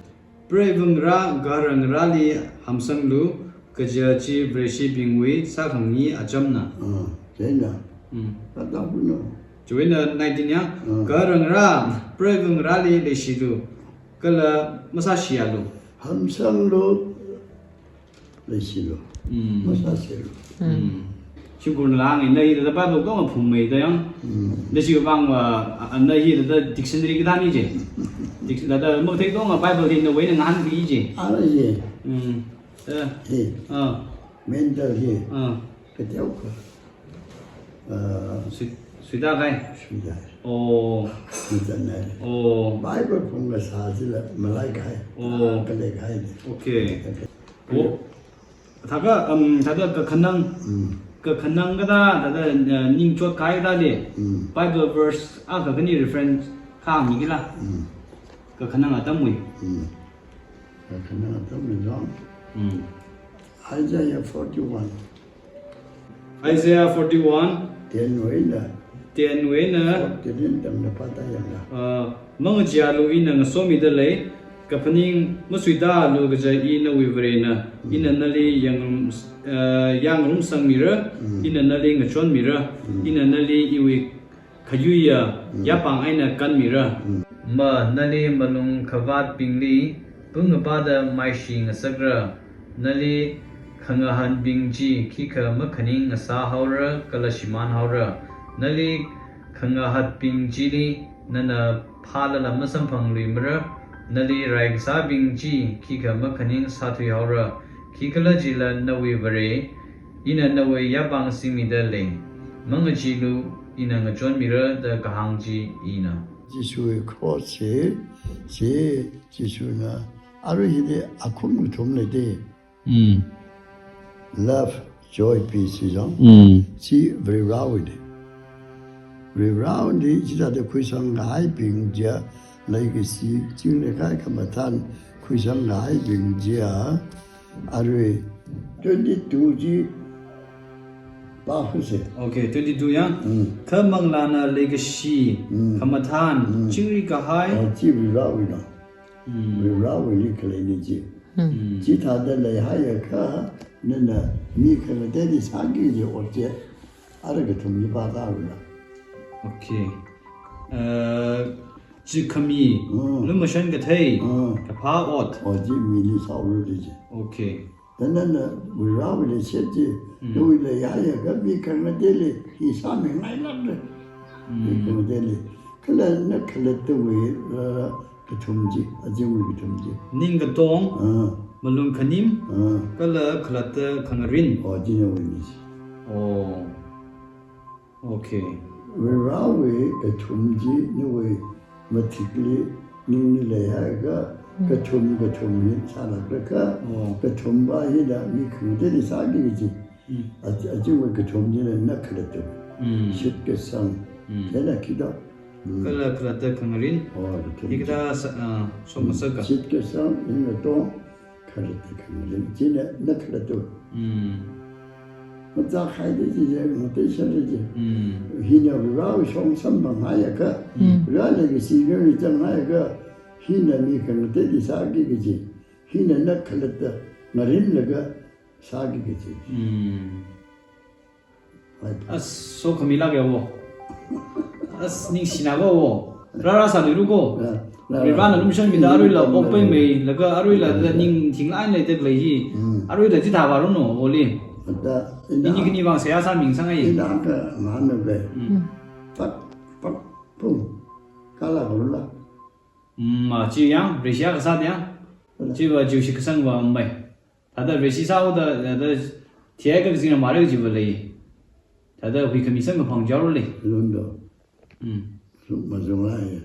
Preivangarā, gaharngarāli hamsanglu, kaja chi Vareshibingwui sākhangayi achamna. Ah, chieina. Mm. Kathā kuno. Chiwuina nineteen ya, Ah. gaharngarā, preivangarāli leishilu, kala masāshialu. Hamsanglu, leishilu. Mm. Masāshialu. Mm. Shimkhurna hānga, na hi thāda Bible katonga phungmeida yang. Mm. Nashi vangva, a, a, na hi thāda dictionary kathāna chi. Dic-, thāda mathei katonga Bible hi nawui eina ngahānki chi. Ana chi. Mm. Eh. Hi. Ah. Mental hi. Ah. Kateokha. Ah. Sui-, suitākahai. Suitākahai. Oh. Mathānai. Oh. Bible phungkasā chila malaikahai. Oh. Kaleikahai. Okay. Okay. Oh. Thākha, um, thāda kakhanang, Mm. kakhanang kathā, thāda, uh, ningchotkahai kathāli, Mm. Bible verse akha khani reference khamikila. Mm. Kakhanang atamwui. Mm. Kakhanang atamwui zong. Mm. Isaiah forty-one. Isaiah forty-one. Ten wui eina. Ten wui eina. Fourteen tamda pāda yanglu. Ah, mangacheealu ina ngasomida lei, kaphaning masuitālu kaja i nawui Varena, Mm. ina nali yangngarum, ah, yangngarumsangmira, Mm. ina nali ngachonmira, Mm. ina nali iwui khayuiya Mm. yapāng eina kanmira. Mm. Ma nali malung khavātbingli pungapāda maishi ngasakra, nali khangahanbing chi khikha makhaning ngasāhaora kala shimānhaora. Nali khangahatbing chili nana phālala masamphangluimara, nali rai kasābing chi khikha makhaning sāthuihaora. Khikhalajila nawui Vare, ina nawui yapāng singmida lei. Mangacheealu, ina ngachonmira da kahāng chi ina. Jishuwui cross chi, chi Jishuna arui hili akhum kathum leida. Mm. Love, joy, peace chi jang. Mm. Chi Varivarāwuina. Varivarāwuina chithāda khuisang kahaibing chiya, leikashi, chingri kahai khamathān khuisang kahaibing chiya, arui twenty-two chi pākhuisa. Okay, twenty-two ya. Mm. Kha manglāna leikashi, Mm. khamathān, Mm. chingri kahai. Oh, chi Varivarāwuina. Mm. Varivarāwuili khaleina chi. Mm. Chithāda leihaiakha, nana mi khangateili sāki kaji ot chi, ara kathum chi pātāra. Okay. Uh, chikhami, Mm. lumashan kathei, Mm. kaphā ot. Oh, chi mili sāhaora chi. Okay. Thāda nana Varivarāwuili shet chi, Mm. nawui leihaiakha mi khangateili hi sāmingailākra. Mm. Mi khangateili. Kala na khalattawui, uh, kathum chi, azingwui kathum chi. Ning katong, Ah. malung khanim, Ah. kala khalatta khangarin. Oh, chi nawuina chi. Oh. Okay. Varivarāwui kathum chi nawui mathikli ningli leihaiakha, Mm. kathum kathum hi sālākra kha, Oh. kathum pa hina mi khangateili sāki kaji. Mm. A, azingwui kathum china na khalatta. Mm. Shitkasang. Mm. Chieina khi da. Mm. Kala khalatta khangarin. Oh, kathum chi. Hikathā sa, ah, somasaka. Shitkasang, ning katong, khalatta khangarin. China na khalatta. Mm. Machākhaida chi je, ngateishāda chi. Mm. Hina Varivarāwui shong samphanghaiakha, Mm. Varivarā leikashi ngarān changhaiakha, hina mi khangateili sāki kaji. Hina na khalatta ngarinlaga sāki kaji. Mm. As, sokhamilāk ya wo. As, ningshina ko wo. Rārā sāluira ko. Rā, rā, Varivarāna rā. Lumashanmida aruila Mm. okpaimei, laga aruila Mm. da ning thinglāk eina leida khalei hi. Mm. Aruila chithā vāra no, oli. Thāda, ina, Ini khani vang seihā sāmingasakngai. Ina kha ngahānna khalei. Mm. Mm. Pak, pak, pung. Kala kala. Mm, ma chi yang, Vareshi kasā yang. Kala. Chiva chiwui shitkasang va mai. Thāda Vareshi sāhaoda, thāda thihai kazingna mara kajiva lei. Thāda huikhami samkaphang jaora lei. Londo. Mm. Suk mazunglai.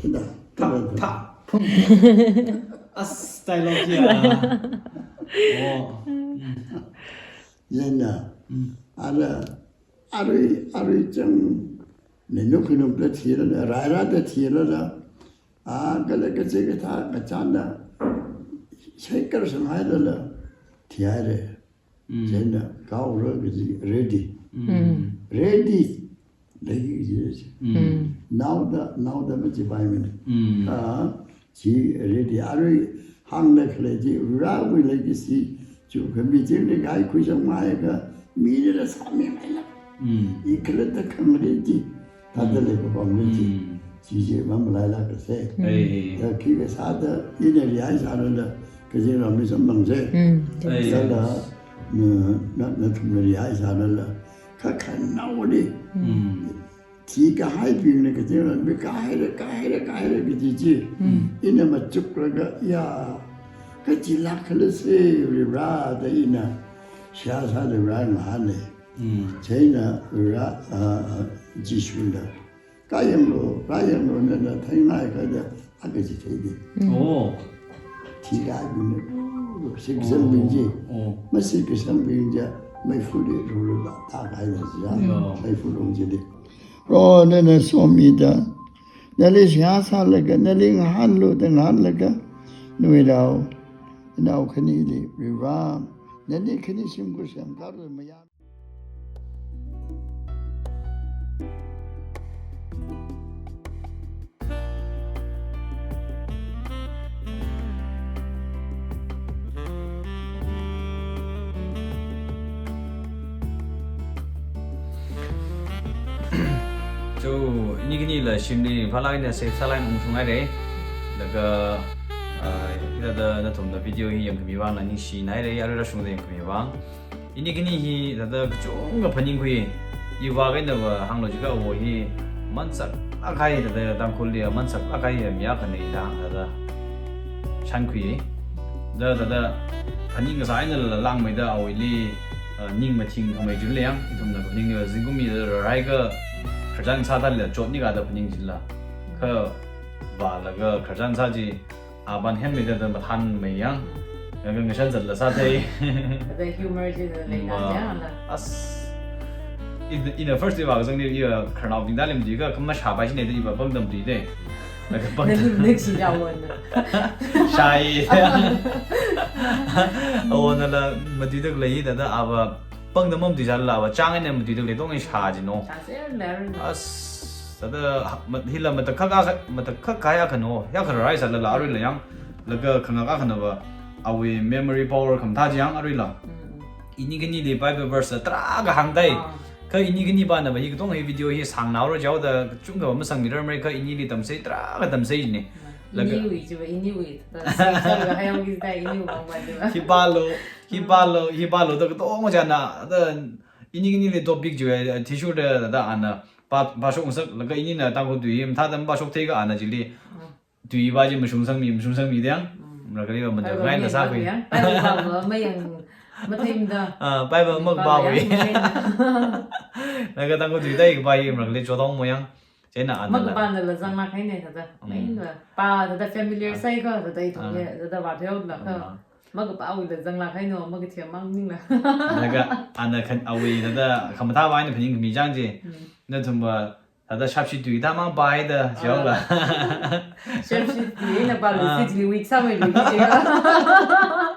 Thāda, Thā, thāda, thā. thā. As, dialogue ya. Oh. Mm. Yena. Mm. Ara, arui, arui chang, nenu khanukda thilala, rairada thilala. Ah, kala kachi kathā kachānna, shaikar sanghailala, thihaira. Mm. Chieina, kaora kaji ready. Mm. Mm. Ready. Lei kaji. Mm. Mm. Naoda, naoda machipaimana. Mm. Ah, chi ready. Arui hāngda khalei chi, Varivarāwui leikashi, chiwui khami chingri kahai khuisangmeiakha, minala sāmingailāk. Mm. I khalatta khangarin chi. Thāda Mm. leipapamli chi. Mm. Chi chi mamalailāka se. Mm. Ei, ei, ei. Da khikha sāda ina rihaisālala, kazingramli samphangsa. Mm. Ei, ei. Sāda, na, na, nathumna rihaisālala, kha khanaoli. Mm. Thikahaibingna kazingram mikahaira, kahaira, kahaira kaji chi. Mm. Ina machuklaga, ya, kachilāk khala se Varivarā da ina seihā sāda Varivarā ngahāna. Mm. Chieina Varivarā, ah, ah, Jishuna, "Kāyanglu, rāyanglu, nana theingaikha," da, a kaji theida. Mm. Oh. Thikahaibingna, oh, shitkasangbing chi. Oh, oh. Mashitkasangbing chi, meifali rurda, tākahaina chi ya. Yeah. Meifa lung chili. Ro, nana somida, nali seihā sālaga, nali ngahānlu da ngahānlaga, nawui rao Nao khanili Riva, nani khani shimkhur semkālu maya. So, ini khanila shimli phalāk eina safe sālāk eina ungshunghaira. Laga, ah, hithāda nathumna video hi yangkhami vangla ningshinaira, arui rāshungda yangkhami vang. Ini khani hi thāda kachungkha phaningkhui. Iva kainava hānglu jiakha awo hi mansālāk kahai, thāda Tangkhulli mansālāk kahai mi akhana da thāda shānkhui. Da thāda phaning kasā einala langmeida awuili, ah, ning mathing khamei chili yang, ithumna phaningli zingkumli da rarhaiakha khararchan sāda lei chotni kathāda phaning chila. Kha vālaga khararchan sā chi, aban henmeida da mathānmei yang. Yang ngashan zatla sāthei. Ada humor chi da lei na Ma, yang la. As, ina, ina first day vākazangli, iya khararnaobingda lemdi ka, kama shāpai china da iva pangdamdi de. Laga pangdam. Nani next ya won. Shāi. Awonala matuida khalei thāda ava pangdam mamdi jala ava chang eina matuida khalei tong shā jino. Shā se ler. As, thāda, ma, hila matakhak akha, matakhak kahai akhano, ya khararhai sālala aruila yang, laga khangak akhanava, awui memory power khamathā chi yang aruila. Mm, mm. Ini khanili Bible verse tarākha hāngdai. Ah. Kha ini khani panava hi katong hi video hi sāngnaora jihaoda kachungkha masangmirarmara, kha inili tamsei tarākha tamsei ne. Mm. Laga iniwui chiva, iniwui. Ta sālaga hayang kis da iniwui vang ma chiva. Hi pālu, hi pālu, hi pālu da katong china, da ini khanili topic chiva, eh, tissue da, da, da ana pā, pāshok ngasak, laga inina Tangkhul tui hi mathāda pāshok theiakha ana chili. Mm. Tui va chi mashungsangmi, mashungsangmi dang. Mm. Mara kali va mada ngai na sākhui. Bible va mayang matheimada. Ah, Bible makapāwui. Laga Tangkhul tui dai kapā hi mara kali chotong mo yang. Chieina ana la. Makapānala zanglāk haina thāda. Mm. Main va. Pā thāda familiar sāakha, thāda ithum le, thāda vātheola kha. Mm. Makapāwuila zanglāk haina, makathei mang ningla. Laga ana khan awui thāda khamathā va eina phaningkhami chang chi. Mm. Nathumva thāda shapshi tui tamang pāhaida, jihaola. Ah. Shapshi tui eina pālu, ah, si chili weak sāmeilu jihaola.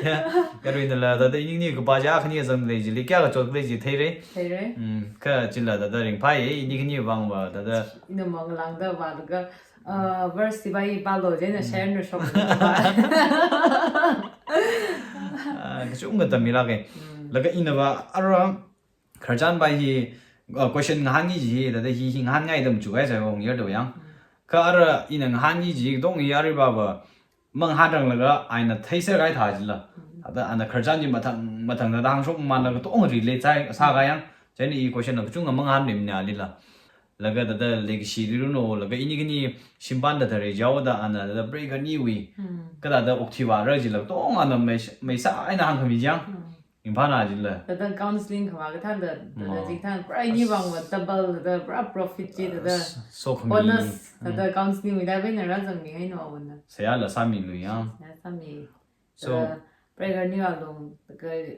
Ya, yaruinala thāda ini khani kapā chi akhani zang lei chili kayākha chot lei chi theira. Theira. Mm, kha chila thāda ringphāya, ini khani vangva thāda. Ina manglāngda vālaga, ah, verse hiva hi pālu, chieina share na shok. Ah, kachungkha tammilāka. Mm. Laga inava ara khararchan va hi, uh, question ngahānki kaji hi, thāda hi, hi ngahānngaida machukngai sai hong yar da yang. Mm. Kha ara ina ngahānki kaji katong hi arui vava, mangahānranglaga eina theiser kahai thā chila. Mm. Thāda ana khararchan chi mathang, mathang thāda hāngshok manlaga katong relate sāi, sākahai yang. Chieina i question la kachungkha mangahānmimana alila. Laga thāda legacy li runo, laga ini khani shimpanda thāda rei jihaoda ana thāda break aniwui. Mm. Kha thāda okthui vāra chila katong ana mai, maisā eina hāngkhami chang. Mm. Imphal na jila. Thāda counseling khavā kathāda, thāda, mm, jikthān, pura ini vangva double, thāda pura profit chi, thāda, ah, s-, sokhami, bonus, mm, thāda counseling wui da bena rāzangmi haina awona. Seihāla sāmilu yang. Seihā sāmi. So, thāda, pura kha niva long, thāda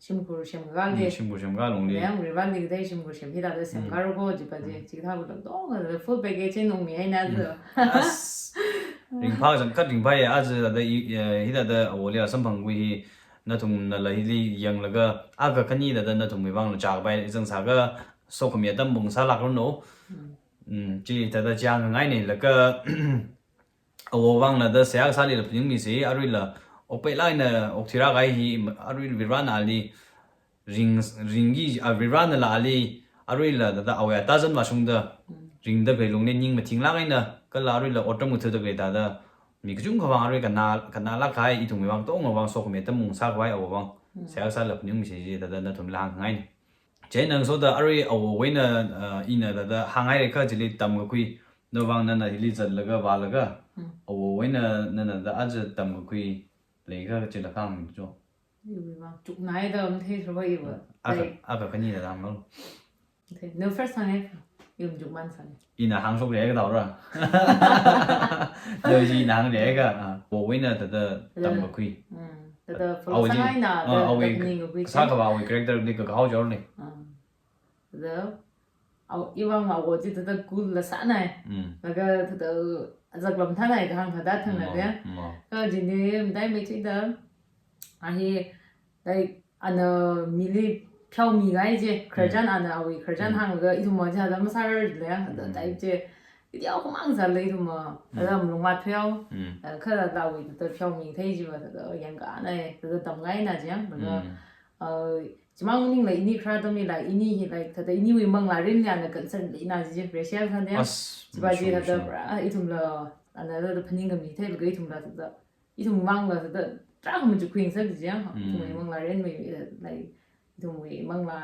shimkhur semkā lei. Mm, shimkhur semkā longli. Yang rival li thāda shimkhur sem hithāda semkā, mm, ro ko jipa chi, mm, jikthā kula dong, thāda full package chi nungmi haina, mm, so. As, ringphā chang khat ringphāya, aja thāda i, eh, hithāda awoli asamphangkhui hi, nathumnala hili yanglaga, akha khani thāda nathumwui vangla chākapai zangsāakha, sokhami atam pung sālāk runo. Mm. Mm, chi thāda chang ngai ne, laga, awo vangla thāda seihā kasālila phaningmisa, aruila, okpailāk eina okthuirākahai hi, arui Varivarana ali, ring, ringki, ah, Varivaranala ali, aruila thāda awui atazan vāshungda, mm, ringda khalei lungli ning mathinglāk eina, kala aruila otram ngathada khalei thāda, mi kachungkha vang arui kanā, kanālāk kahai ithumwui vang, katonga vang sokhami atam pung sākhavai awo vang, mm, seihā kasāla phaningmisa chi thāda nathumla hāngngai ne. Chieina ngasoda arui awowui eina, ah, ina thāda hānghaira kha chili tamkakhui, na vang nana hili zatlaga vālaga, mm, awowui eina nana thāda aja tamkakhui leikha chila hāngmicho. Iwui vang chuknai da matheithura iva. Akha, like, akha khani thāda hānglo. Okay, no first time, eh? Iwui machukman sāne. Ina hāngshokra kha taora. Thāda chi ina hāngra kha, ah, awowui eina thāda, thāda tamkakhui. Mm, thāda, ah, follow awui chi, sāngaina, ah, thāda, awui thāda phaningkakhui chi. Sākhavā awui character li kakahao chor ne. Ah. Thāda, awo, iwui vang awo chi thāda cool la sānai. Mm. Laga thāda Azak lam thanai kahāng hada thangna de. Ma. Kha jine mdai mei chida. Ahi, like, ana mili pheomi ngai je, khararchan ana awui khararchan hānglaga ithum ma jada masārar le, ada type je. Idi au kumang zale ithum ma, ada malung mat pheo. Kha da awui da pheomi thei jiva da yangka nai, da tam ngai na je, da, uh, chimang maningla ini khara tamila ini hi, like, thada iniwui manglā rin ya na concern leina ji, Rachel san de. As, chiva ji thada pura ithumla, ana da phaning kami theilaga ithumla thada. Ithum manglā thada, tarākha machukhui ngasakji, ithumwui manglā rin wui, eh, like, ithumwui manglā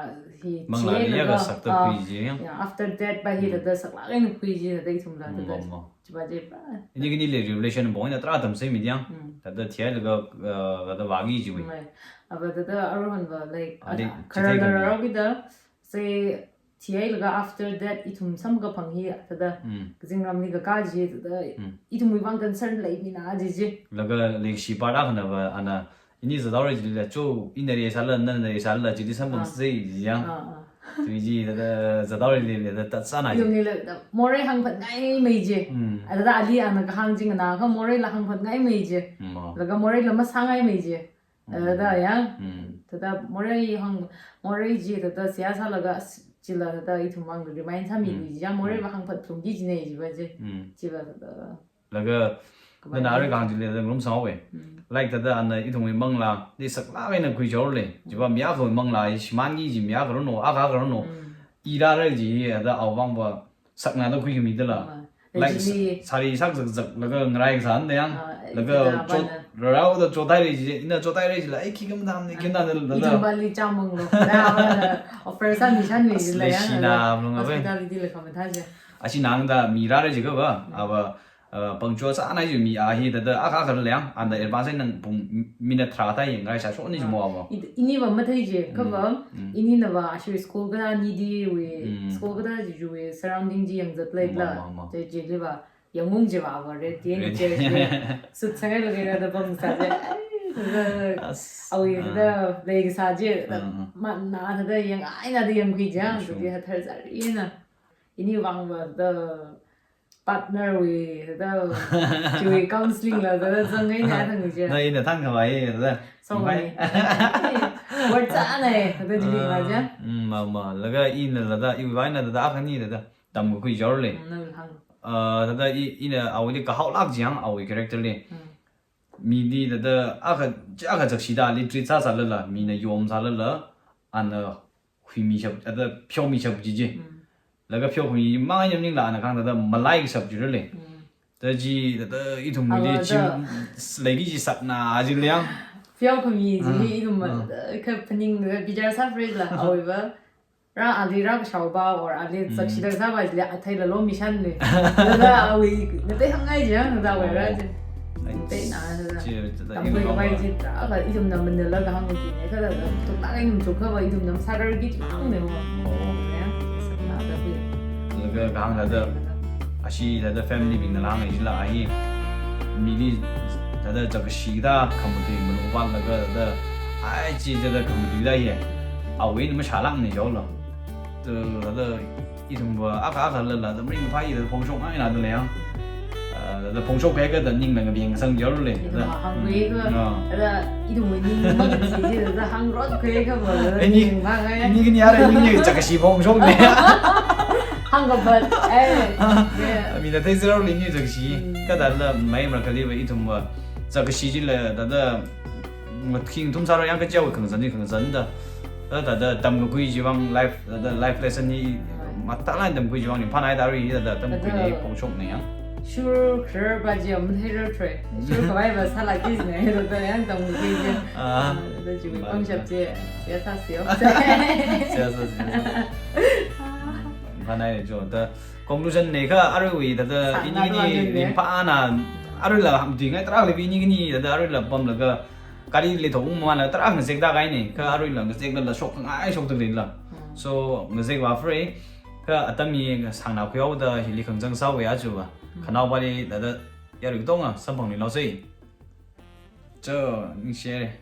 hi manglā chilaga, liaga sakta ah, khuiji, ya. Yeah, after that, pa hi thada saklāk eina khuiji, thada ithumla thada. Ma, ma. Chiva ji pa. Ini kini le revelation bong ina tarā tam se mi diang. Thada thiailaga, uh, thada vāgi jiwui. Mai. Ava thada aruihon va, like, ali, ada, chithei khararla kami. Rarao kida, se, thiailaga after that, ithum samkaphang hi, thada, kazingramli kaka ji, thada, ithumwui vang concern leimina ji ji. Laga leikashi part akhana va, ana, ini zadaora jila, cho, ina re sala, nana re sala, jili samphang se ji yang. Ah, ah. Tui ji, thada, zadaora jila, thada, tatsana ji. Ithumli la, thada, morei hāngphat ngai mei ji. Ada, thada, ali ana kahāng ji ngana, kha moreila hāngphat ngai mei ji. Ma. Laga moreila masā ngai mei ji. Thada ya. Thada morei hāng, morei ji thada seihā sālaga s-, chila thada ithum vang remind sāmi ji ya, morei va hāngphat thumki jine jiva ji. Chiva thada. Laga, kaba nana ji. Ari kahāng jile thada ngarumsangwe. Like thada ana ithumwui manglā, di saklāk eina khuijaole. Chiva mi akhawui manglā, shimānki ji mi akha rano, akha akha rano. Irāra ji, thada awui vang va, sakna da khuikami dala. Ah, like, actually, sa-, sari sak zak zak, laga ngarai kasā da yang, ah, laga thada chot, abana. Rarao da chotai re ji, ina chotai re ji la, ai, khi kam dam ne, khi dam ne, da, da. Ithum bali chamung lo. Da, abana offer sāmi shan mi ji la yang, leishina, da. Mlung abe. Hospitality la khamathā ji. Ashi nang da mi rāra ji kava, ava, uh, pangcho sāna ji mi a hi thada, akha akha la yang, anda advance nang pung minute tharā thā yang, ngarai sāshok ni ji mo ava. I-, ini va mathei ji, kava, ini na va, ashi school kada ni di wui, school kada ji wui, surrounding ji yangzat lei la. Ma, ma, ma. Ji, ji li va, yangung ji va, va, red, red. Ji, ji. Suit sāngai laga da bang sā ji. Ai, da, as, awui, ah, da, leikasā ji, da, ma, na, da, yangai na, da, yangkhui ji, ah, sure. Da, ji, ha, thar zari na. Ini vang va, da, partner wui, da, chiwui counseling la, da, da, zangngai na thang ji. Na ina thang khavai, da. So, mai. Word cha na, da, ji li ma ja. Ah, mm, ma, ma. Laga ina la da, iwui vang na da, da, akhani da, da. Tamkakhui jaole. Mm, na hāng. Ah, da, da, i, ina awui di kahaolāk jiang, awui character li. Mm. Mi di da, da, akha, akha zakshida li treat sāsālala, mina yom sālala, ana huimishap, ada pheomishap jiji. Mm. Laga pheokhami mang ya maningla ana kahāng thada malaikashap jira le. Mm. Thada ji, thada ithum mili chim, leiki ji sakna ji le yang. Pheokhami ji ithum ma, thada kaphaning, thada bichar sāphalei la, awui va. Rā ali rākashao ba, or ali zakshida kasā ba ji le, athei la lomi shan le. Thada awui, ngatei hāngngai ji, thada awui rā ji. Ngatei na, thada. Chi, thada tamkhui khavai ji, thada, ithumna manila kahāng ki ne, thada, thada, tuklāk eina chukha va, ithumna masārarki chang ne, va. Oh. Ya, sakna da kui. Laga kahāng thada, ashi thada family bingna la hāngngai jila ahi. Mili thada zakkashi da khamatui malung vātlaga thada, ai chi thada khamatui da ye. Awui na mashālāk ne jaola. Thada, thada, ithum va akha akha lala, thada maringkaphā thada phongshokngai na da le yang. Ah, thada phongshok kaya ka thada ningna ngabing sang jaole. Ithum thada hāngwui ka, mm, ah, thada ithum wui ning ma ka si ji, thada hāngrot kaya ka va, thada ini, ning ma kaya. Ini kani ara ini ni zakkashi phongshok ne. Hāngkaphat, eh. Ah, yeah. Mina thei zero li ni zakkashi. Mm. Ka thada mai marakhali va ithum va zakkashi ji le, thada mathing thum sāra yang kachao khangazan ni khangazan da. Thada, thada tamkakhui ji vang life, thada life lesson ni mathālāk tamkhui ji vang ni phanai da ri thada tamkhui ni, thada, phongshok ne yang. Shur khrar ba ji am thei rar tre. Shur khavai va sālāki ne, thada yang tamkhui ji. Ah. Ah, thada ji, ba, phongshap ji. Ya sā sio. Ya sā, ya sā. Phanai jo, thada conclusion ne ka aruiwui thada, sāna ini ni ringphāna, aruila hamdingai tarākha le ini ni thada aruila pamlaga kali le thong mana tarā ngazek da kai ne, ka aruila ngazek la la shokngai shokta le la. Mm. So, ngazek va free, ka atam hi sāngna khuihaoda hili khangazan sāwui aja va. Mm. Khanaowa li thada yarui tonga samphang ni lo sei. Cho, ning share.